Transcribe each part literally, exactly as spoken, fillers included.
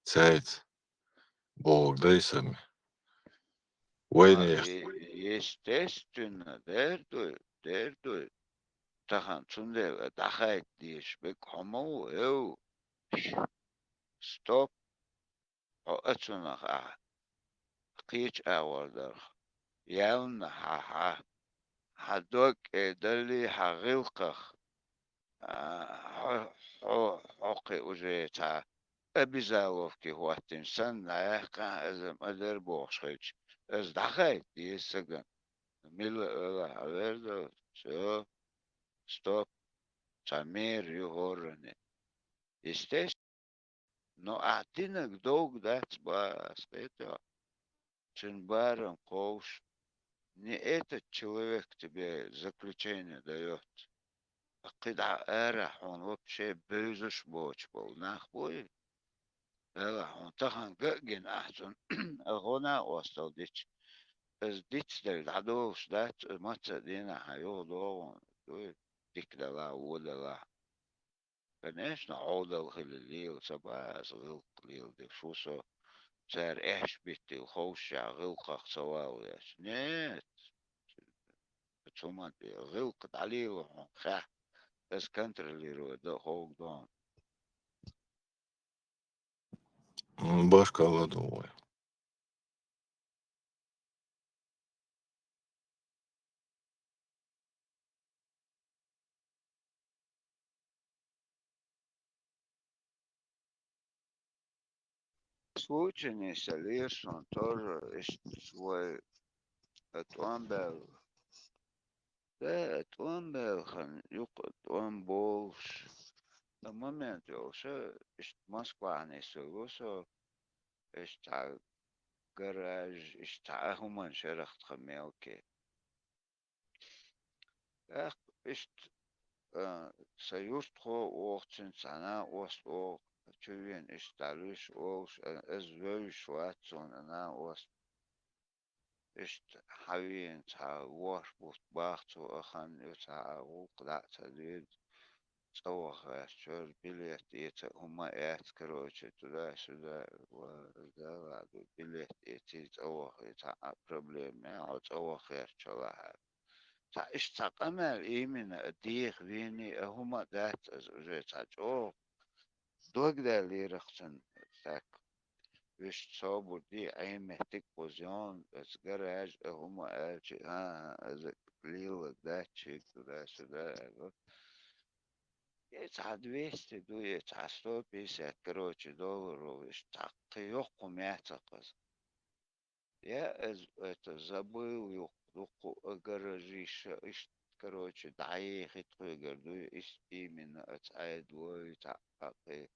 цаьрца бохург дай сами. Вайна А, яхаш. Е-, естественно, дер дуй, дер дуй. Тахан цундела дӀахайта дезаш берг хьо ма ву, эв. Стоп. Хьо а цунах ахьа кхечу агӀор дарх. Ялна хьан, хьан, хьан дог кӀе далли, хьан гӀиллакхах. А, хьо, хьо, хьо кхин уже цхьа обязаловки хӀоттийна санна, дӀаяьккхина, иза ма дара бохуш хилча, иза дӀахайта деза сагана. Мила ала хьан верда? Всё. Стоп. Цхьа мера ю хӀоранна. Естественно. Но ахь динарг довг дац бах, ас хетахь. Цуьнан барам кховш. Не этот человек тебе заключение даёт. Кхин дӀа арахь хьуна вообще бевзаш боцуш болу нах буй? Ала хьуна тахана ган а гина ахь цунна, а гӀо накъосталла дича, иза дицделла дӀадолуш дац, маца а дийнахь хьан юха догӀу дуй, дика далахь, вон далахь. Конечно, Ӏовдал хила лела ца баьхьа аса гӀиллакх леладеш ву со, цара аьшпиттина ховшшехь гӀиллакхах ца валлалц. Нет! Цу ма тӀе гӀиллакх дӀалела хьуна хехь, аса контролировать дан ховга дона. М, башкалла ду вай. Случайный сан лерсун тоже иштта вай тӀом баьлла. Да, тӀом баьлла хан, юкъа тӀом болуш. Дан момент йолуша, иштта Москвахь нисвелла ву со, иштта цхьа гараж, иштта цхьа а хӀуманаш яра тхан мелке. ТӀаккха иштта, а, сан юьртахо оха цуьнца цхьа накъост оха, чу вена иштта дӀалуьйш олуш, а, иза вевзаш вац суна накъост. Иштта хьан вийна цхьа ворхӀ бутт бах цо, а хан ю цхьа а гӀуллакх дӀа а ца дуьйцу. ЦӀа ваха гӀертачара билет эца а хӀума а эца, короче, туда-сюда, ва, да ладу, билет эций, цӀа вахий, цхьа а проблема яц, хьо цӀа ваха гӀертачу лахьара. Цхьа иштта цхьа къамел именно а деха вений, а хӀума а дац аса уже цхьа чӀогӀа. Догдаьллера-кх цунна, так, вуьшта собар де, Ӏен меттиг кхуза йона, аса гараж а хӀума аьлча, хӀан-хӀа, аса лелаг дац шега туда-сюда аьлла. Я цхьа двести ду, я цхьа сто пятьдесят, короче, долларов, иштта цхьа кхин йоккха хӀума яц-кх аса. Я, эз-, это, забыл, юкъ-, дуккху а гаражиша, иштта, короче, дӀаехи тхоьгара дуй, иштта именно оцу Ӏедалой, цхьаъ а кхин.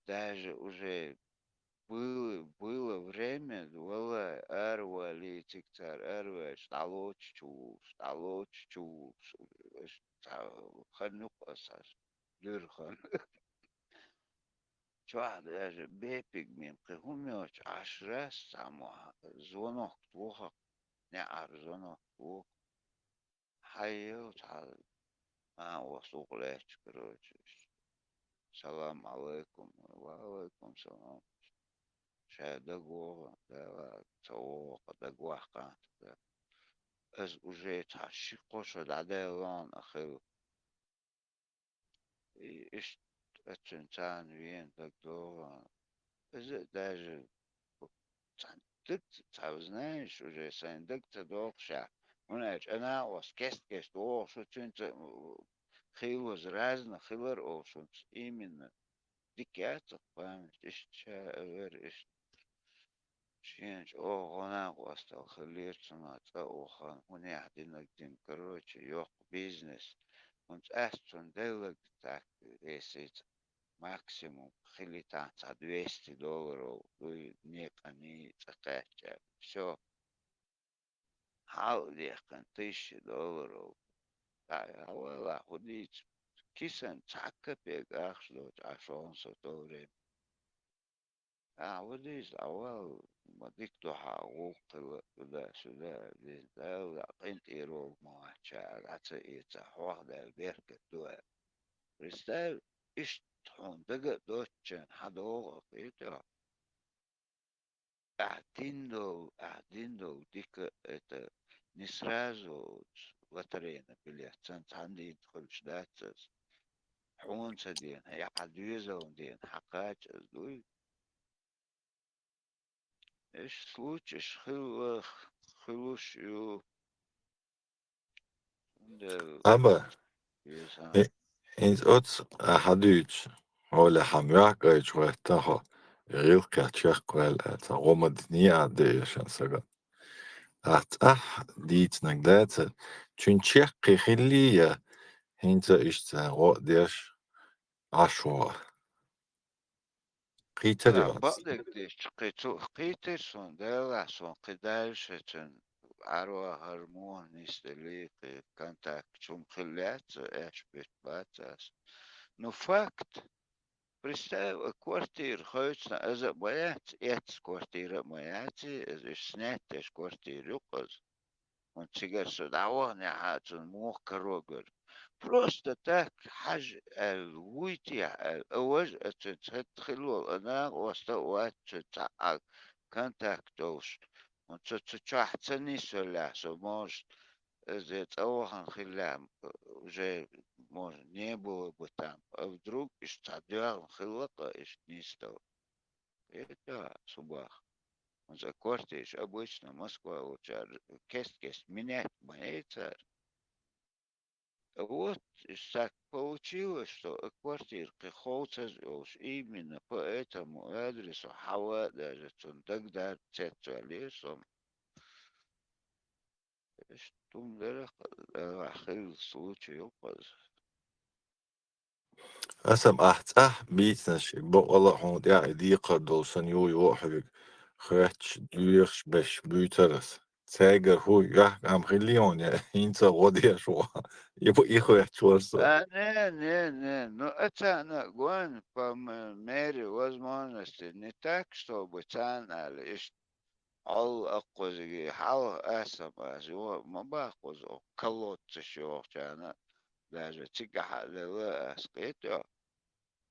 Даже уже было, было время, валлай, араваллий цига цара араваьлча, дӀалоцучу вуш, дӀалоцучу вуш, аш цхьа хан юкъа аса, дуьра хан. Чохь даже бепиг мин кхин хӀума йоцуш Ӏаш раз цхьаммо звонок воху-кх, неӀара звонок воху. Хьайо цхьа а оха сукъа лаьтташ, короче. Салам алайкум. Ва алайкум салам. Ша дагавогӀу, Дала ца вогӀу-кх, дагаваккханта. Аса уже цхьа ши-кхо шо дӀадаьлла а хилла. И иштта оццуьнан царна вена дагадогӀу. Иза а даже цхьа дагца, цхьа, знаешь, уже сайн дага ца догӀу ша. ХӀунда аьлча а накъост кест-кеста вогӀуш ву, цуьнца, у, хилла ваза разный хилар олуш ву, именно. Дика яц-кх память, иштта ша а вер, иштта. Шена чӀогӀа гӀо-накъосталла хиллера цунах цкъа а вахан, хӀунех динарг дина, короче, йоккха бизнес. ХӀунца ас цунна делларг так весица максимум хилийтахь цхьа двести долларов дуй, некъаний цӀа кхаьчча. Всё. Хьал а дехкина, тысяча долларов. ДӀа, хьавалахь, хӀун дийца? Кисана цхьа капек ахча доцу Ӏаш вахна со то время. Ахьа вадийса, дӀавала, ма дика ду хьан гӀуллакх хила, туда-сюда, веза Дала, къинтӀера волу ма вац ша, дӀа ца эца, хьох Дала беркат ду аьлла. Представь, иштта хьуна дага а доцучарна хьадогӀу, кхетий хьо. Ахь дина долу, ахь дина долу дика, это, не сразу лотерейный билет, цхьана цхьана дийнахь хуьлуш дац аса. Хьуна ца дена, я хьан доьзална дена, хьан кхача аса дуй? Иштта случайш хилла, хуьлуш ю. Цундела Аба, веза. хи-, хӀинца оцу ахьа дуьйцу, хьолехь хьан моьхкӀайчу гӀоьттина хьо, гӀиллакхехь чекхваьлла аьлла, гӀо ма динехь а деэшан сага. Ахь цӀахь дийцинарг дацара, цуьнан чеккхе хиллий я, хӀинца иштта гӀо а деш, Ӏаш вогӀу. Кхийтира Ца вац. Бакъдерг дийцича, кхин цу кхийтира суна, Делахь суна кхин дальше цуьнан Ӏаьрвахар муха нисделий, кхин контакт чу хӀума хилла яц, аьшпетта бац ас. Ну, факт. Представь, квартира хоьцуш, иза а ма яц, эцна квартира а ма яц, иза уьш снять деш квартира ю-кх иза. ХӀунда цигара со дӀаваханехь а цунна муха карор вара. Просто так, хьажа аьлла, вуй те аьлла, а важа а цуьнца хӀетта хилла волу, а накъост а вац цуьнца цхьа а контакт йолуш. ХӀунда со цу чохь ца нисвеллехь, со, может, иза цӀа вахана хиллехь, уже, может, не было бы там. А вдруг иштта цхьа доьгӀна хилла-кх иштта нисдала. ХӀета, субах. Оцу квартираш обычно Москва волчара кест-кест менять ма яй цара. Вот, и так получилось, что и квартира кхин ховцаза йолуш, именно по этому адресу хьава а даже цунна дагадара цецваьллера со. Иштта хӀума дара, хилла случай ю-кх иза. Асам, ахь цӀахь бийцинарш, бакъала а хьуна тӀехь и декхар долу санна юй вохьуьйтуш, хоьттуш, доьхуш берш буьйцура ас. Цаьргара хӀун, юьхькӀам хиллий хьуна, я хӀинца а гӀо деш ву? И бу, и хоьттуш вара со. А, не, не, не. Ну, а царна а гойна, по м-, мере возможности, не так, чтобы царна аьлла, иштта Хьалла аккхузиге хьалха ас а бац, юха ма баккхуза, колодцаш йохучарна, даже цигахь а лела ас кхетий.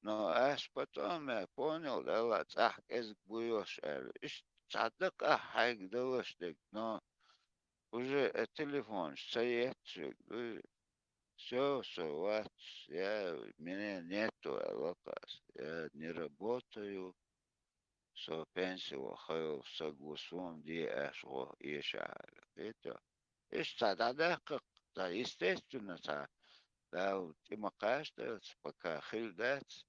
Но ас потом я понял, Далла цӀахь кӀезиг буйош аьлла. Иштта цхьа дакъа хьайга далаш дерг, но уже а телефонаш ца етташ верг дуй. Всё, со вац, я, меня нету, аьлла ас. Я не работаю. Со пенси ваха йолу саг ву, суна де аш гӀо эшахьара. Кхетий? Иштта цхьа дӀадаьккхи-кх, цхьа, естественно, цхьа Дала тӀе ма кхачадалц, пока хилла дац.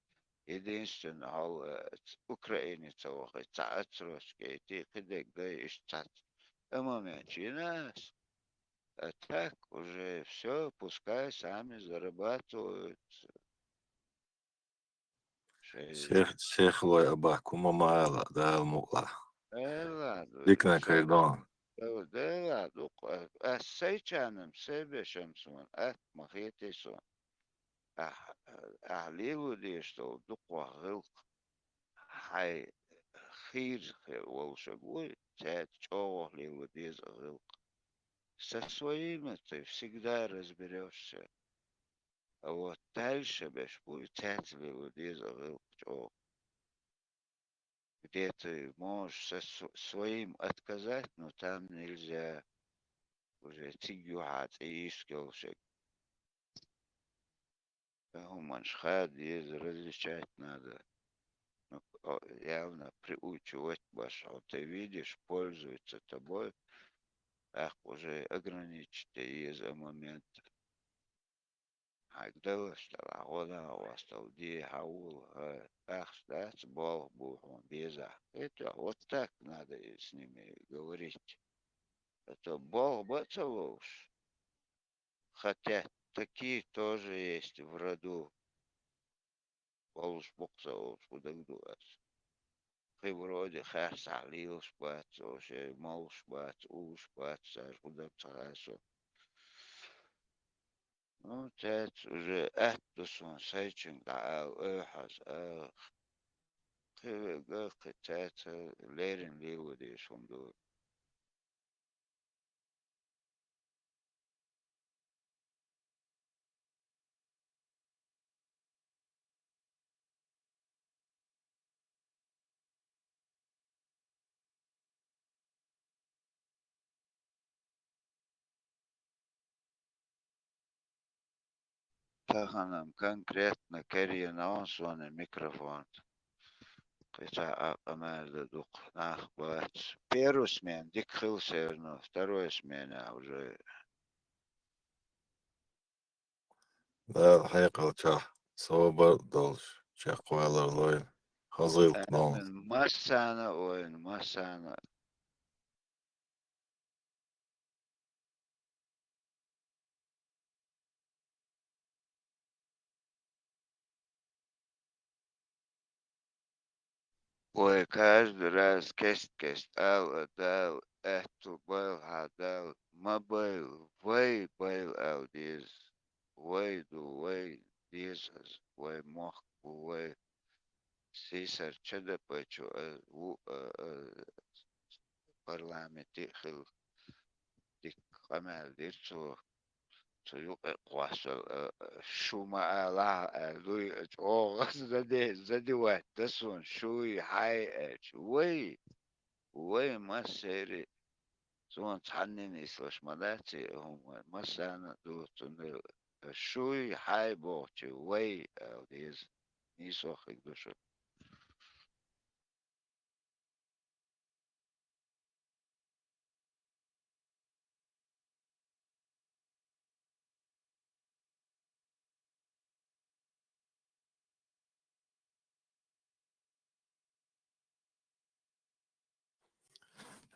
Единственно, хьал, э, Украине ца вахийта, цхьа отсрочка яйти, кхидерг дай, иштта цхьацца. Амма мен чина ас. А так уже всё, пускай сами зарабатывают. Шайн Сех-, сехалой а бахка хӀума ма ала, Дала мукъалахь. Дала ду, Диканан шайн кхайдон. Дала, Дала ду, ас сайчанам, сайбешам суна, атта ма хетий суна. Ахь, ахь лело дезаш долу дукхох гӀиллакх. Хьайн хийра хе-, волушаг вуй, цаьрца чӀогӀа лело деза гӀиллакх. Со своими ты всегда разберёшься. А вот дальше беш бу, цецвелла деза гӀиллакх чӀогӀа. Где ты можешь со-, св-, своим отказать, но там нельзя. Уже цига юьхьа цӀе йийсча йолуш. ХӀуманаш хаа деза, различать надо. Ну, о, явно приучивать баш, хьо ты видишь, пользуется тобой. ТӀаккха уже ограничить де еза а момент. Хьайга далаш делахь, гӀо нагӀа вастал де, хьан вула, хьан ахча дац, болх бу хьуна безахь. Это вот так надо и с ними говорить. А то болх бан а ца ловш. Хотя такие тоже есть в роду. Болуш бу-кх ца олуш, хӀун дагадо ас. Кхин вроде харцахь лелаш бац, оше молуш бац, улуш бац, цаьрша хӀун дан ца хаьа со. Ну, цаьрца уже атта ду суна сайчуьнга дӀаала, ой, хьаза, ах. Кхин вега, кхин цаьрца леррина лело дезаш хӀума ду. Тахана-м конкретно карийна хьуна суна микрофон. Кхин цхьа а къамаьл дан дукха нах бац. Первый смена дика хилла, всё равно, второй смена уже. Дала хьекъалчохь собар долуш, чекхвалар лойла. ХазгӀилкх нолу. Амин. Массарна а вайна, массарна а. Вай каждый раз кест-кест ала, Дала аьтту байла хьан, Дала ма байла, вай байла ала деза. Вай ду, вай деза, вай мохк бу, вай сийсара чадапачу, а, ву, а, а, парламенте а хилла, дика къамел дира цо. Цу юкъе кхоссал, а, а, шу ма алахь, аьлла, дуй, а, чӀогӀа заде-, задевать да суна, шуй, хьай, аьлча. Вай, вай, массерий, суна цхьанне нислуш ма дац и хӀума, массарна а ду, цундела шуй, хьай бохучу, вай, ала деза. Нийсо хиг ду шу.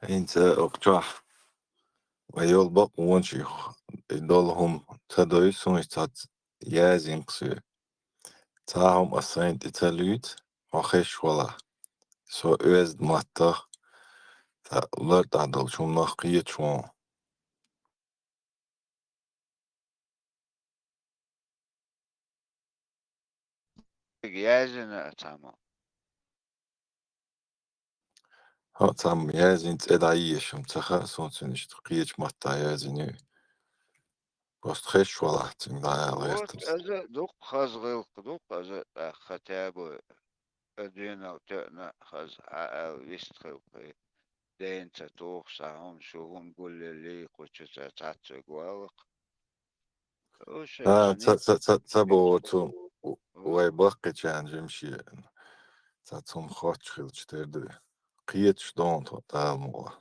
ХӀинца окху чохь вай йолу бакъонаш, и долу хӀума ца дойу суна, цхьацца яздина-кх соьга. Цхьа хӀума ас сайна тӀе ца луьйцу, хьо хезаш валахь. Со оьзда маттах, цхьа лартӀахь долчу хӀуманах кхеташ ву хьуна. Яздина а цхьаммо. ХӀаъ, цхьаммо яздина, цӀе дӀаезаш-м ца хаьа суна, цуьнан иштта кхечу маттахь яздина ю. Просто хезаш валахь, цуьнга дӀаала гӀертарш. Аза а дукха хаза гӀиллакх ду-кх, аза а тӀаккха хотя бы а дуьйна а тоьъна а хаза хьаала вистхилла кхин. Дайна ца тухуш цхьа хӀума, шу хӀума гулъеллий, кху чу ца цхьацца валла-кх. Уьш а, ца, ца, ца, ца боху цу, вай баккхийчарна жимчохь цхьа цхьа хӀума хоттуш хилча тера ду. Кхеташ ду хьуна тхо, Дала мукъалахь.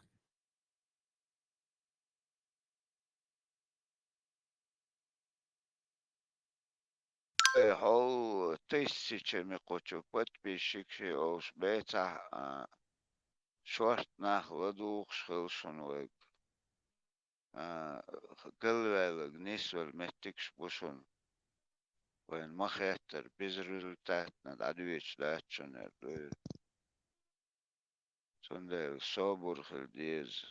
Э, хьо тысячами кху чу подписчикаш олуш бецахь а, шорта нах ладугӀуш хилла шуна вайга. А, галваьлларг нисвала меттигаш бу шуна. Вайна ма-хеттара, безрезультатно дӀадоьдуш дац шуна, аьлла, дуй. Цундела собар хила деза,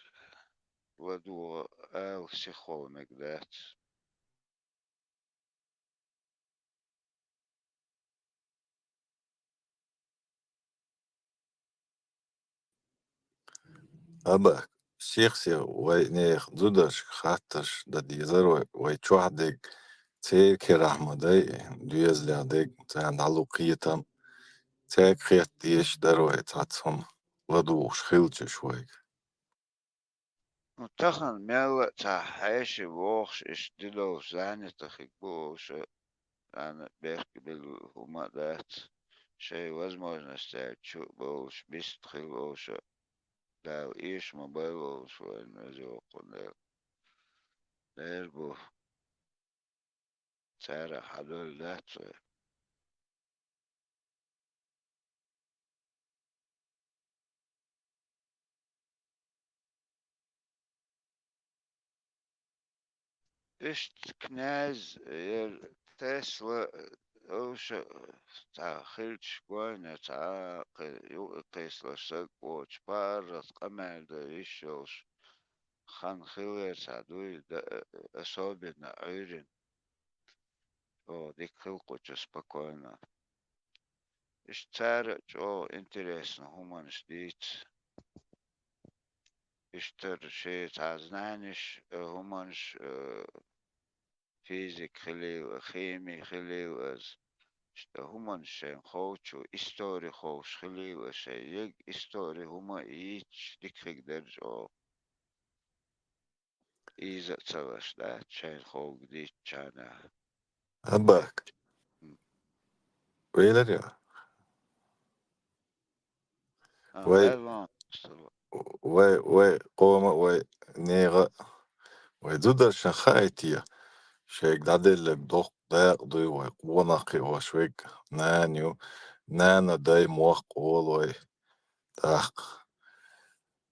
ладогӀа ала сихха мега дац. Аба, сих-сиха вайнехан зударшка хаттарш дан дезара вай, вай чохь дерг церан керахь ма дай, доьзалех дерг, царна дӀалу кхетам, цаьрга хетта дезаш дара вай цхьацца хӀума ладугӀуш хилчаш вайга. Ну, тахана мелла а цхьа хьеший вохуш, иштта де долуш занято хиг бу уьш, царна беркабилла хӀума а дац, шайн возможностяй чу а бовлуш, бист хилла уьш, Дала эша ма бойла уьш вайна, веза воккхун Дела. Дера бу. Царах хьадойла дац вай. Иштта князь яра Тесла, уьш цхьа хилча гойна, цхьа кхин юкъа кхийсалаш саг воцуш, паргӀат къамел дан йиш йолуш хан хилла цхьа дуй, да, особенно Ӏуьйрина. ЧӀогӀа дика хилла кху чу спокойно. Иштта цара а чӀогӀа интересно хӀуманаш дийца. Иштта шен цхьа знанеш, э, хӀуманаш, э, физика хилийла, хими хилийла ас. Иштта хӀуманаш шайна ховчу, истори ховш хилийла шайн, ег истори хӀума а йийцаш дика хиг дара чӀогӀа. Ийза а ца лаш дац, шайна ховга дийцчарна. Абак. Вейлар я. А, Вай. Вай, вай, къома, вай, нега. Вай зударшан хаайтия. Шейг даделлег дох дакъ дуй вай, къонахи ош вег, нан ю, нана дай мох къол вай. Дакъ.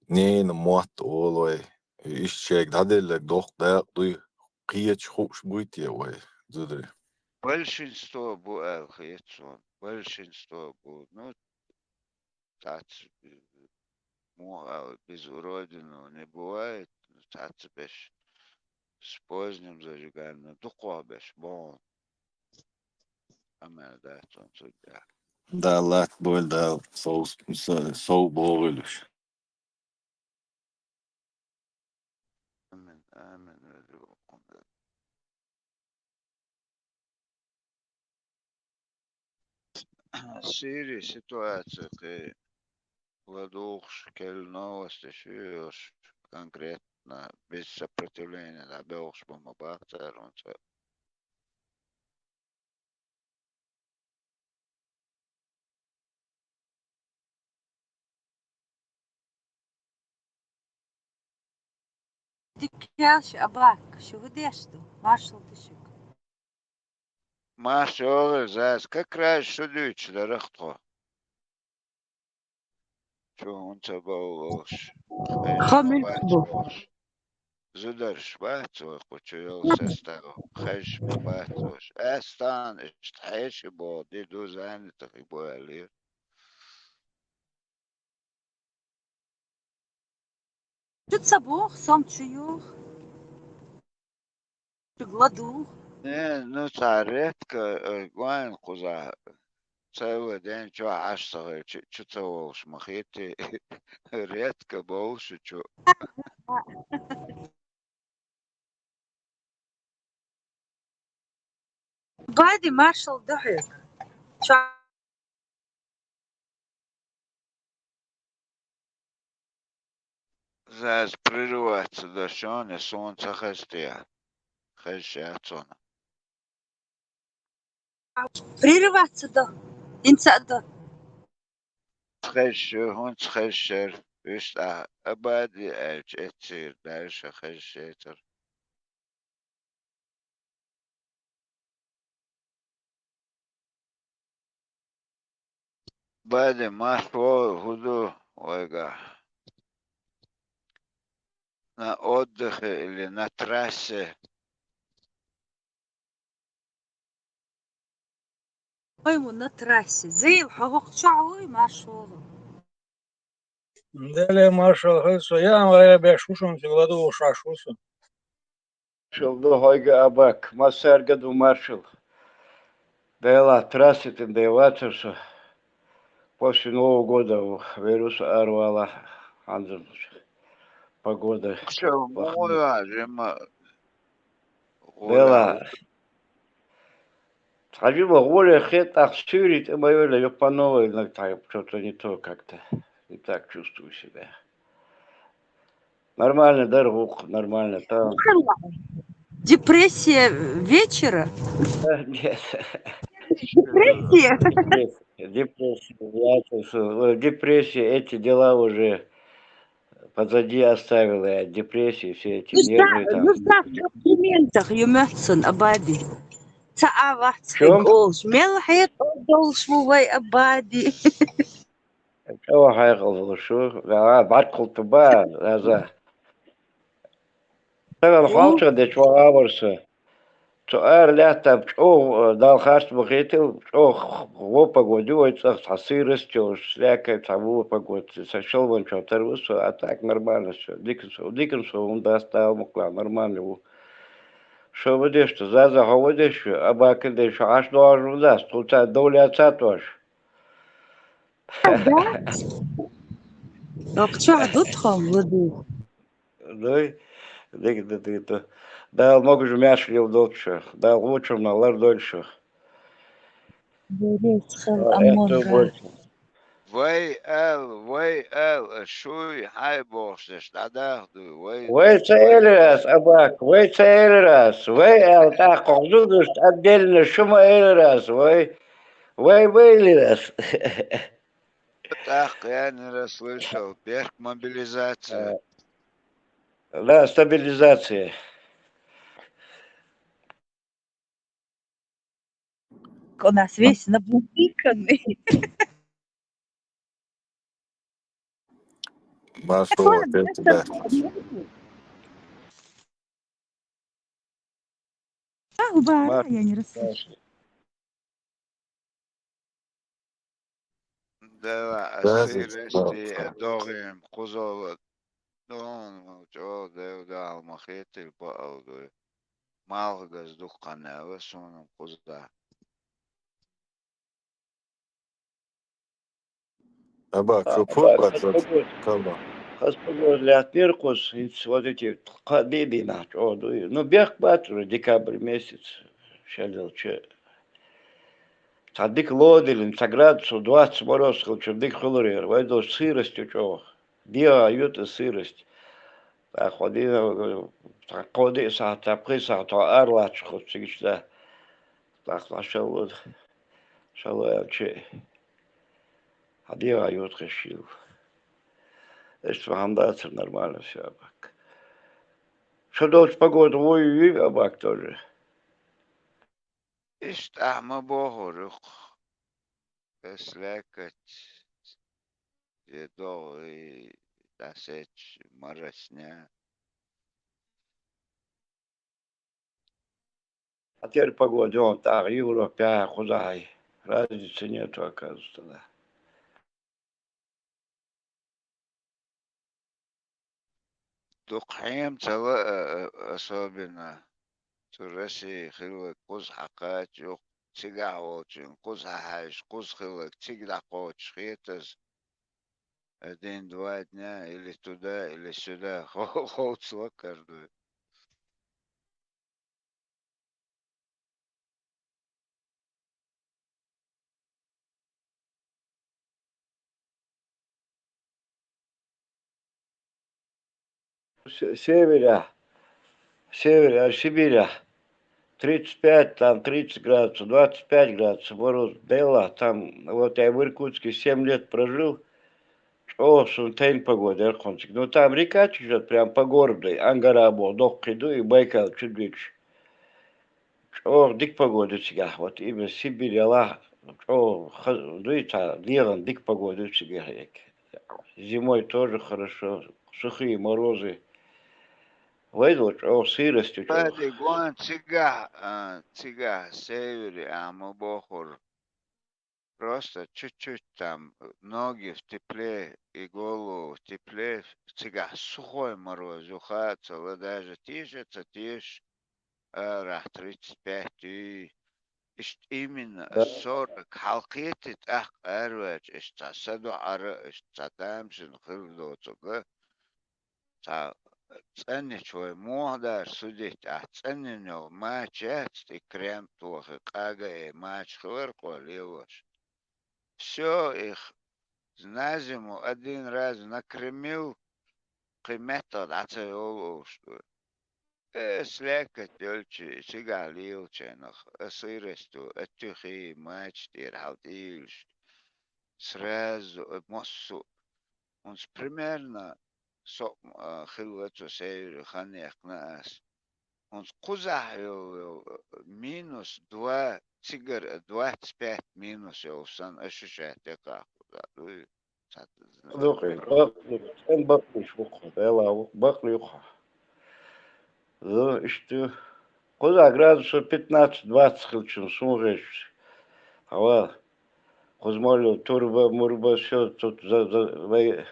Нина мот ол вай. Иш шейг даделлег дох дакъ дуй, кхечи хуш буй те вай, зудри. Большинство бу аьл хет сон. Большинство бу. Ну, цац, муха аьл, без уродину не бывает, цац беш. С поздним зажиганием, дукха беш, бон. Амма да сон судья. Да, лат боль, да, соус, со-, соу боғилуш. Амин, амин. Сири ситуация кхе ладугӀуш, кел новости шуьйош конкретно без сопротивления дӀабевгӀуш бу ма бац цар хӀунца. Дикка шу, Абак, шу хӀу деш ду? Маршал ду шуьга. Марш йогӀир, заз, как раз шу дуьйцуш дара тхо. Чу хӀунца бовлуш? Ха, милка бу? Зударш бац вай кху чу йолу состав, хезаш ма бац ваш. Астан, иштта хьеший боху, ди ду, занятый бу аьллера. Шу ца боху, со-м чу юху. Шу ладугӀу. Не, ну, цхьа редко, э, вайн кхузахь, целый день чохь Ӏаш ца хилча, чу ца волуш ма хетий. Редко бовлуш чу. Бади, маршал ду хьоьга. Чо- Заз прерываться до шуна, суна ца хазтехь. Хезаш яц хьуна. Прерываться до. ХӀинца а до. Хезаш ю, хӀунца хезаш яра, уьш тӀаккха Абади аьлча эццийра, дальше хезаш яцара. Бади, марш вогӀу, хӀун ду вайгахь? На отдыхе или на трассе? Хьо ма на трассе. Зайла, хьо хӀокху чохь вуй, маршалла? Деле маршалла хила со. Ян гӀайра беш ву шуна цига ладугӀуш Ӏаш ву со. Маршалла ду хьоьга, Абак, массаьрга а ду маршалла. Делахь, трассе тӀе бен вацара со. После Нового года ву, вер ву со аравала хьанзамчу. Погода. Делахь. Цхьа жима гӀоле хетта, тӀаккха суьйре тӀе ма йойла, я по новой, ну, так, что-то не то как-то. Не так чувствую себя. Нормально дара гӀуллакх, нормально там. Депрессия вечера? Э, нет. Депрессия? Депрессия, депрессия, я это всё, э, депрессия, эти дела уже позади оставила я, депрессии, все эти нервы там. Нужда в комплиментах, ю моьтту сан, Абади. Ца а вац хьайга олуш. Мел хьекъал долуш ву вай, Абади. ЧӀогӀа хьекъал долуш ву. Ва, бӀарг кхулту ба, Аза. Цагал хьалча дечу вагӀа вара со. Цу ара лаьттаб чӀогӀа, э, Далла харц ма хетийла, чӀогӀа вон погода ю вай цӀагӀа, цхьа сырость йолуш, слякоть, цхьа вон погода, сан шалван чохь тара ву со, а так нормально всё. Дика со, дика со хӀума дац, Дала мукъ лахь, нормально ву. Шо ма деш ду, Заза, хьо ма деш ю, Абака деш, хьо Ӏаш догӀуш ма дац, тхуна цара довлаьцад ош. Дац. Оха чохь ду тхо, ладугӀу. Дуй? Дика ду, дика ду. Дала могуш-маьрша леладолда шух. Дала вочунах лардойла шух. Берец хила, амма. Вай аьлла, вай аьлла, аш шуй хьай бохуш дерш дӀадахадой, вай. Вай ца элира ас, Абак, вай ца элира ас. Вай аьлла, тӀаккха хӀузугаш тӀадделлина шу ма элира ас, вай. Вай ма элира ас. ТӀаккха яьннара слышал, бехк мобилизация. Да, стабилизация. У нас весь набутыканный. Масло, опять, да. А, губара, я не расслышала. Да, Да, сирести, догӀем, кхузола, догӀем, чӀо, дев дал ма хетил баал дуй. Малхагаз дуккханала, сонам кхуза. Абак, А, чё, а, пурпа хас цац? погода, Кама? хас погода лаьттера кхус, хӀинца вот эти кха-, бе-, бе нах чӀогӀа дуй. Ну, бехк бац уже, декабрь месяц, шалилча. Цхьа дика лодилин, цхьа градусов двадцать мороз хилча, дика хилар яра. Вай долчу сырость ю чӀогӀа. ДегӀа ю тӀе сырость. ТӀаккха дийна, цхьа кхо-диъ сахьт, цхьа пхи сахьт хьо ара латташ хуьлу цига да. ТӀаккха шалла, шалла аьлча, хьан дегӀа ю тӀе хиш йилла. Иштта ма хьан дацара нормально всё, Абак. Шо долчу погода вуй, вуй, Абак, тоже. Иштта ахьа ма бохура юха. Ас лаьккхача, я догӀу, и дӀасечу марасня. А тера погода йогӀу тӀаккха Европе, кхузахь разница нету, оказывается, да. Дукха хьема ца лаа, особенно цу России хилларг кхуза хьакхача, юха цигахь волчун кхуза хьахьаьжча, кхуза хилларг цига дӀакхочуш хетаза. Один-два дня или туда, или сюда хо-, ховцло каждую. Се-, севере, севере, а Сибире тридцать пять, там тридцать градусов, двадцать пять градусов мороз, делла, там, вот я в Иркутске семь лет прожил, чӀогӀа суна тайна погода яра кхунцига. Ну, там река течёт прям по городу, Ангара боху доккхий ду, и Байкал чу дуьйцуш. ЧӀогӀа дика погода ю цигахь, вот именно Сибирь ялахь, чӀогӀа ха-, дуй цхьа дегӀан дика погода ю цигахь. Зимой тоже хорошо, сухие морозы. Вай долчу чӀогӀа сырость ю чӀогӀа. Пади гон цигахь, а, цигахь севере, а, ма бохура. Просто чуть-чуть там, э, ноги в тепле и голову в тепле, цигахь сухой мороз ю, хаа ца ло, даже теша ца теша, арахь тридцать пять ю. Иштта именно, да, сорок хьалкхетий, тӀаккха араваьлча, иштта цхьа садоӀара, иштта цхьа тамашийна хир доцург. Цхьа цӀаннича вай муха дара судить, ахь цӀаннина йолу мача яц, и крем тохи, къага э мача хилар кхо лелош. Всё, их на зиму один раз накремил, кхин меттах дӀа ца йолу олуш ду. Э, слякоть йолчу, цигахь лелачийнах, а сырость ду, а туьхий, мача тӀера хьал тӀеюьйлуш. Сразу, э, массо а. ХӀунца примерно со, а, хилла цу севере хан яьккхина ас. ХӀунца кхузахь йолу, йолу, минус два, цигара двадцать пять минус йолу санна, аша ша тӀекхахь кхузахь дуй. Ца-, Дукхий, бакъ-, цӀен бакъ йиш ву кху, Дела ву, бакъ ю кху. Зу, иштта ю. Кхузахь градусов пятнадцать-двадцать хилчун суна гӀерташ. Хьава, кхуза молло турба, мурба, всё тут за, за, вай.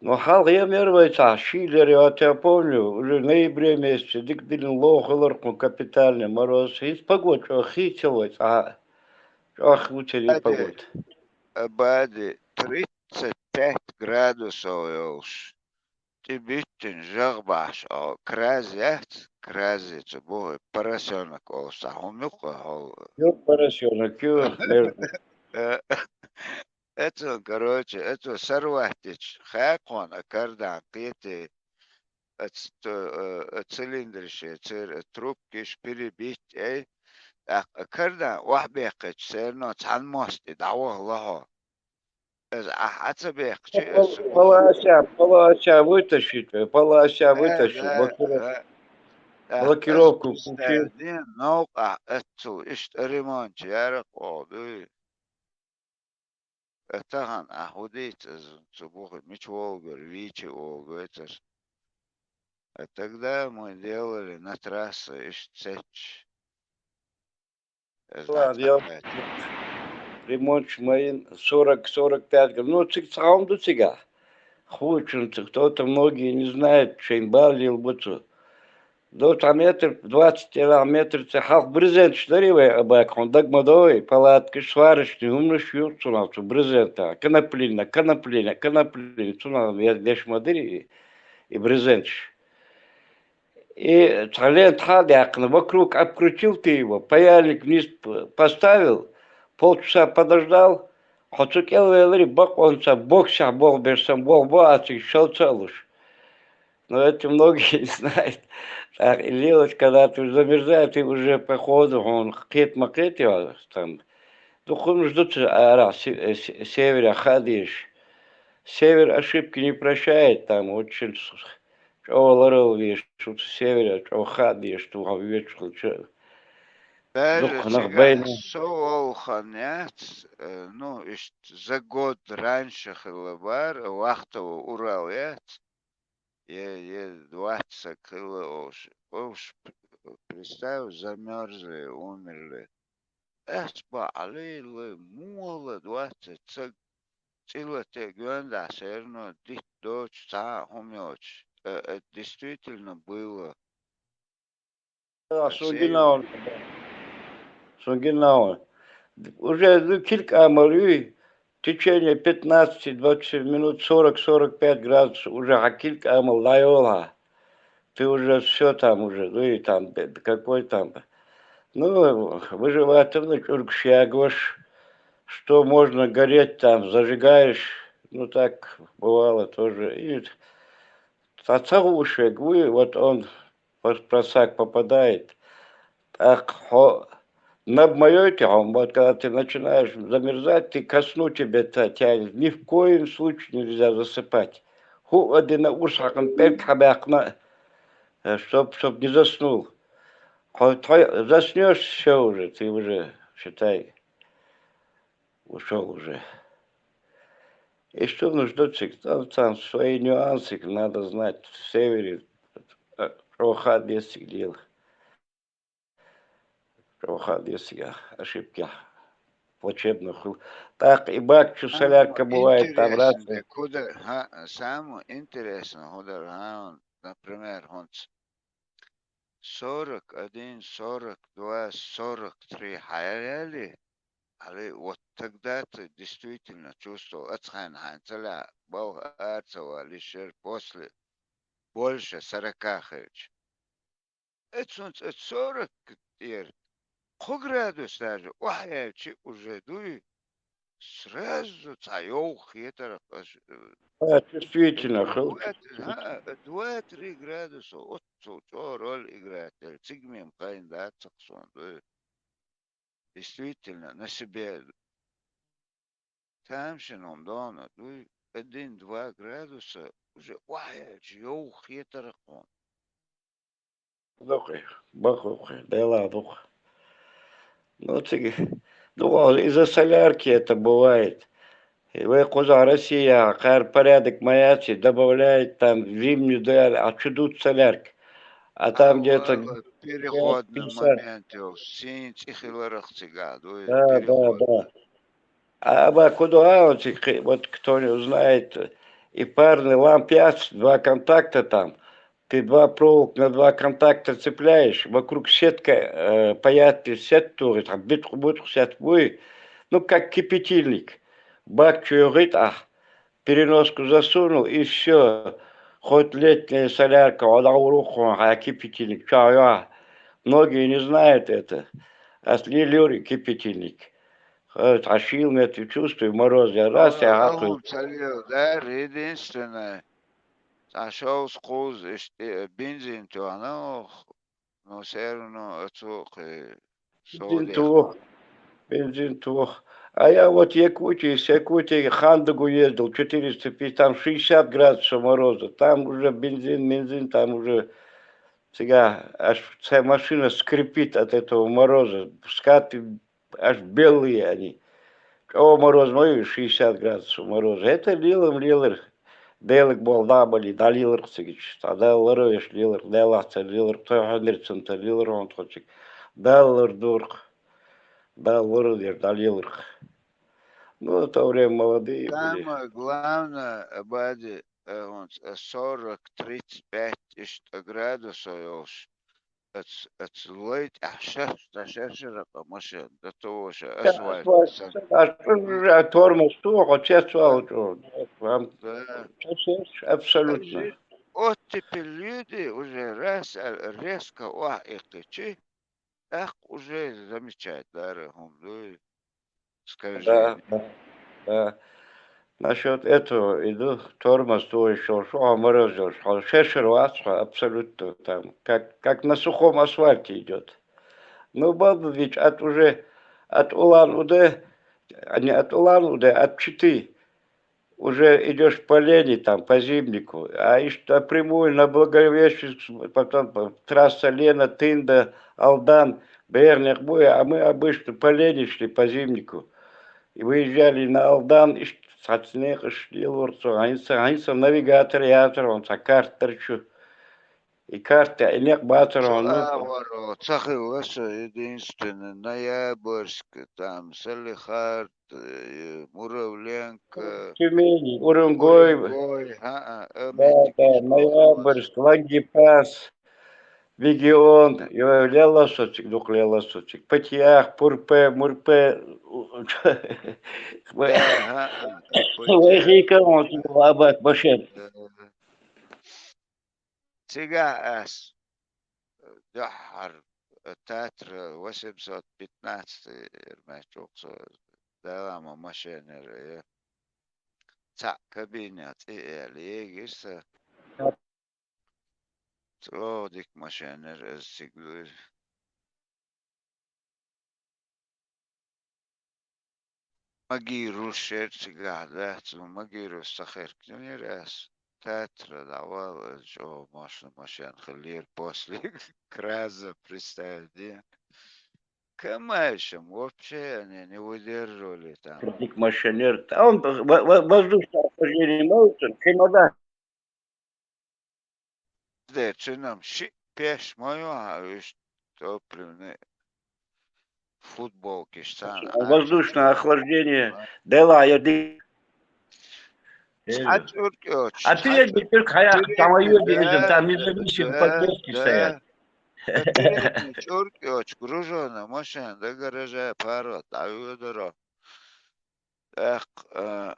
Ну, хьалха ем яра вай цхьа шийлера, я тебя помню, уже в ноябре месяце дика дилина лоха хилар кху капитальный мороз. ХӀинца погода чӀогӀа хийцал вай цхьа. ЧӀогӀа хӀуцар и Бади, погода. Бади, тридцать пять градусов йолуш. и биттина жагӀа бахьаш, о, кразе яц, кразе цу бухӀи, поросёнок олуш цхьа хӀума юккъе хьо. Ю поросёнок, ю, между. Э, эцо, короче, эцо сорвать дича, хаьккхона а кардан кхетий, а ц-, т-, э, э, цилиндраш, э, цер, э, трубкаш перебить, эй, тӀаккха а кардан охьабаьккхича, всё равно цхьана мостагӀа дӀавахалахьо. Иза ахь Ӏа ца бехкачи, Пол-, полоса, полоса вытащить, э, полоса вытащить, блокира-, блокировку включи. Ден новкъахь эццул иштта ремонт яра оха дуй. Э, тахана ахь хӀу дийца иза, цу бухӀи мича вогӀур, вийча вогӀур вецара. А тогда мы делали на трассе, иштта цецаш. Ладно, я ремонт майин сорок, сорок пять гр-, ну, цига цхьа хӀума ду цигахь. Хуучун цига, кто-то, многие не знают, шайн бала лелабо цо. До цхьа метр, двадцать метр цхьа хьалха брезенташ дарий вай, а бакъ хьуна дага ма дой, палаткаш, сварочный хӀуманаш ю цунах, цу брезентах. Коноплина, коноплина, коноплина, цунах ве-, веш ма дарий и брезенташ. И цхьа лента хьа а даьккхина, вокруг обкрутил ты его, паяльник вниз п-, поставил, полчаса подождал, хьо цу кӀел веларий, бакъонца боксехь болх беш санна, болх бо а цига шалца а луш. Но это многие не знают. Так, и лелать, когда ты замерзает, ты уже по ходу, хьуна кхета ма кхетий там. Дукха хӀуманаш ду цу арахь, се-, э, се-, севере хаа дезаш. Север ошибки не прощает, там очень с-, чӀогӀа ларал везаш, шу цу севере чӀогӀа хаа дезаш ду, хьо воьдуш хилча. Даже дукха нах цигахь байна. Со волу хан яц, э, ну, иштта за год раньше хилла бара, вахтово Урал яц. Е, е, двадцать саг хилла олуш. Олуш, п-, представь, замёрзли, умерли. Ас баӀ лела, муха ла двадцать саг цӀила те гоьндахь, всё равно дитт доцуш, цхьа а хӀума йоцуш. Э, это действительно было. А, сунгина он. Сунгина он. Уже, ну, килкамал юй, в течение пятнадцати-двадцати минут сорок-сорок пять градусов уже хьан килкамал дӀайолахьа. Ты уже всё там уже, ну и там, б-, какой там. Ну, выживательный чургаш ягош, что можно гореть там, зажигаешь. Ну, так бывало тоже. И ца-, ца гуш вуй, вот он в просак попадает. ТӀаккха хьо наб ма йойти хьо, вот когда ты начинаешь замерзать, ты ко сну тебя та-, тянет. Ни в коем случае нельзя засыпать. ХӀуъа дина урс хьакхана пӀелг хьабаьккхина, э, чтоб, чтоб не заснул. Хьо, хьо заснёшь, всё уже, ты уже, считай, ушёл уже. И что нужно цига? Там, там свои нюансы, надо знать. В севере, э, чӀогӀа хаа деза цига лела. ЧӀогӀа хаа деза цига ошибкех. Плачебно ху-, так, и бак чу солярка бывает, там раз. Самое интересное, куда, ха, самое интересное, куда, ха, он, например, хӀунца сорок один, сорок два, сорок три хьаяли, али, вот тогда ты действительно чувствовал, ацхьайна хьайна ца лаьа, балха ара ца валишера после больше сорока хилча. Эцунца эца сорок тӀера кхо градус даже охьаяьлчи уже дуй, сразу цхьа йовха хетарах аш, э, А, чувствительно хилча. Два-три, ха, два-три градуса оццул чӀогӀа роль играть делла, цига мем кхайна дац ах суна дуй. Действительно, на себе. Тамашийна хӀума дона дуй, один-два градуса уже охьаяьлча йовха хетарах хьуна. Дукхе, бакъ дукхе, Делан дукха. Ну, цига, ну, из-за солярки это бывает. И вай кхузахь Россия, кхара порядок ма яц, и добавляет там в зимнюю, да, а чу дуц солярка. А там где-то переходный момент йолуш, сийна цӀи хиларах цигахь дуй. Да, да, переходный. Да. А, а куда, а, вот, и к-, вот кто не узнает, и парный ламп яц, два контакта там. Ты два проволок на два контакта цепляешь, вокруг сетка, э, паят, сетка, там, битку-бутку сетка буй. Ну, как кипятильник. Бак чуьгӀит, а, переноску засунул, и всё. Хоть летняя солярка, хьо дӀавуру хьуна хьан кипятильник чохь йохь. Многие не знают это. Ас лелайора кипятильник. Хьо, хьан шийла метте чувствуй мороз, я раз, я хьакхуьйту. Ца лела, да, единственное. Цхьа шовзткъа кхузза иштта, э, бензин тоьхна, ох, но всё равно оцу кхе Бензин совдех. Тух, бензин тух. А я вот Якутии, с Якутии Хандагу ездил, четыреста пятьдесят, там шестьдесят градусов мороза. Там уже бензин, бензин, там уже всегда аж вся машина скрипит от этого мороза. Скаты аж белые они. Чӏо мороз ма ю, шестьдесят градусов мороз. Это лелам лелар. Делаг болх дӏа а бале, дӏалелар цига. Цхьа Дала лоравеш лелар, Даллахь ца лелар, тхо хьо нерцан ца лелар хьуна тхо цига. Дала лар дурх. Дала лорадер дӏалелар. Ну, в то время молодые были. Самое главное, Абади, э, он, э, сорок, тридцать пять иштта градусов йолуш. Ац-, ац лай тӀехь шаьш, дан шаьшара къа машен, дан товаша, асфальт. Асфальт, сан. Аш уже тормоз тухьо, чец валчу. Да. Абсолютно. Даже оттепель люди уже раз, а, резко охьа иккхичи, тӀаккха уже замечать дара хӀума дуй. Да, скажи. Да, да. Насчёт этого иду, тормоз твой шел, что а морозил, что шешер вацха, абсолютно там, как, как на сухом асфальте идёт. Ну, бабович, от уже, от Улан-Удэ, а не от Улан-Удэ, от Читы, уже идёшь по Лени, там, по Зимнику, а ещё напрямую на Благовещенск, потом по-, трасса Лена, Тында, Алдан, Бернех, Буя, а мы обычно по Лени шли, по Зимнику. И выезжали на Алдан, иш-, сацнех, иш, лелор цо, хьайнца, хьайнца навигатор, ятор, он ца карта чу. И карта, и некъ бацар, он, ну, агӀор ца хилла со, единственный, Ноябрьск, там, Салехард, э, Муравленко, Тюмень, Уренгой. Уренгой, хӀаа, да, да, Ноябрьск, Лангепас, Вегион, лелла социк, дукха лелла социк. Патиях, Пурпе, Мурпе, да, хӀаа, Вехика, он, Абат, Башет. Да, да. Цигахь ас дуьххьара, э, татра восемьсот пятнадцатый эрмачух со далама машенера, э, цхьаъ кабине цӀе аьлла егира сан. ЧӀогӀа дика машенера, аз цига дуй. Магирус шер цигахь дац, ву Магирус ца херкнера ас. Татра дӀавала, чӀогӀа мощный машен хиллера после Краза, представь, де. Камаешем вообще они не выдерживали там. Дика машенера. А он в-, в-, воздушное охлаждение может, чемодан. Де, цуьнан шиъ пеш ма ю хьан уьш топливный футболкаш царна. Воздушное охлаждение. Дела я ди-, цхьа чӀуркӀ йоцуш, а ты цхьа я чӀур-, чӀуркӀ хьаяккха, там ю, там независимые поддержки стоят. Да, да. А ты я чӀуркӀ йоцуш, гружёная машина до гаража паргӀат дӀавоьдура. ТӀаккха, а,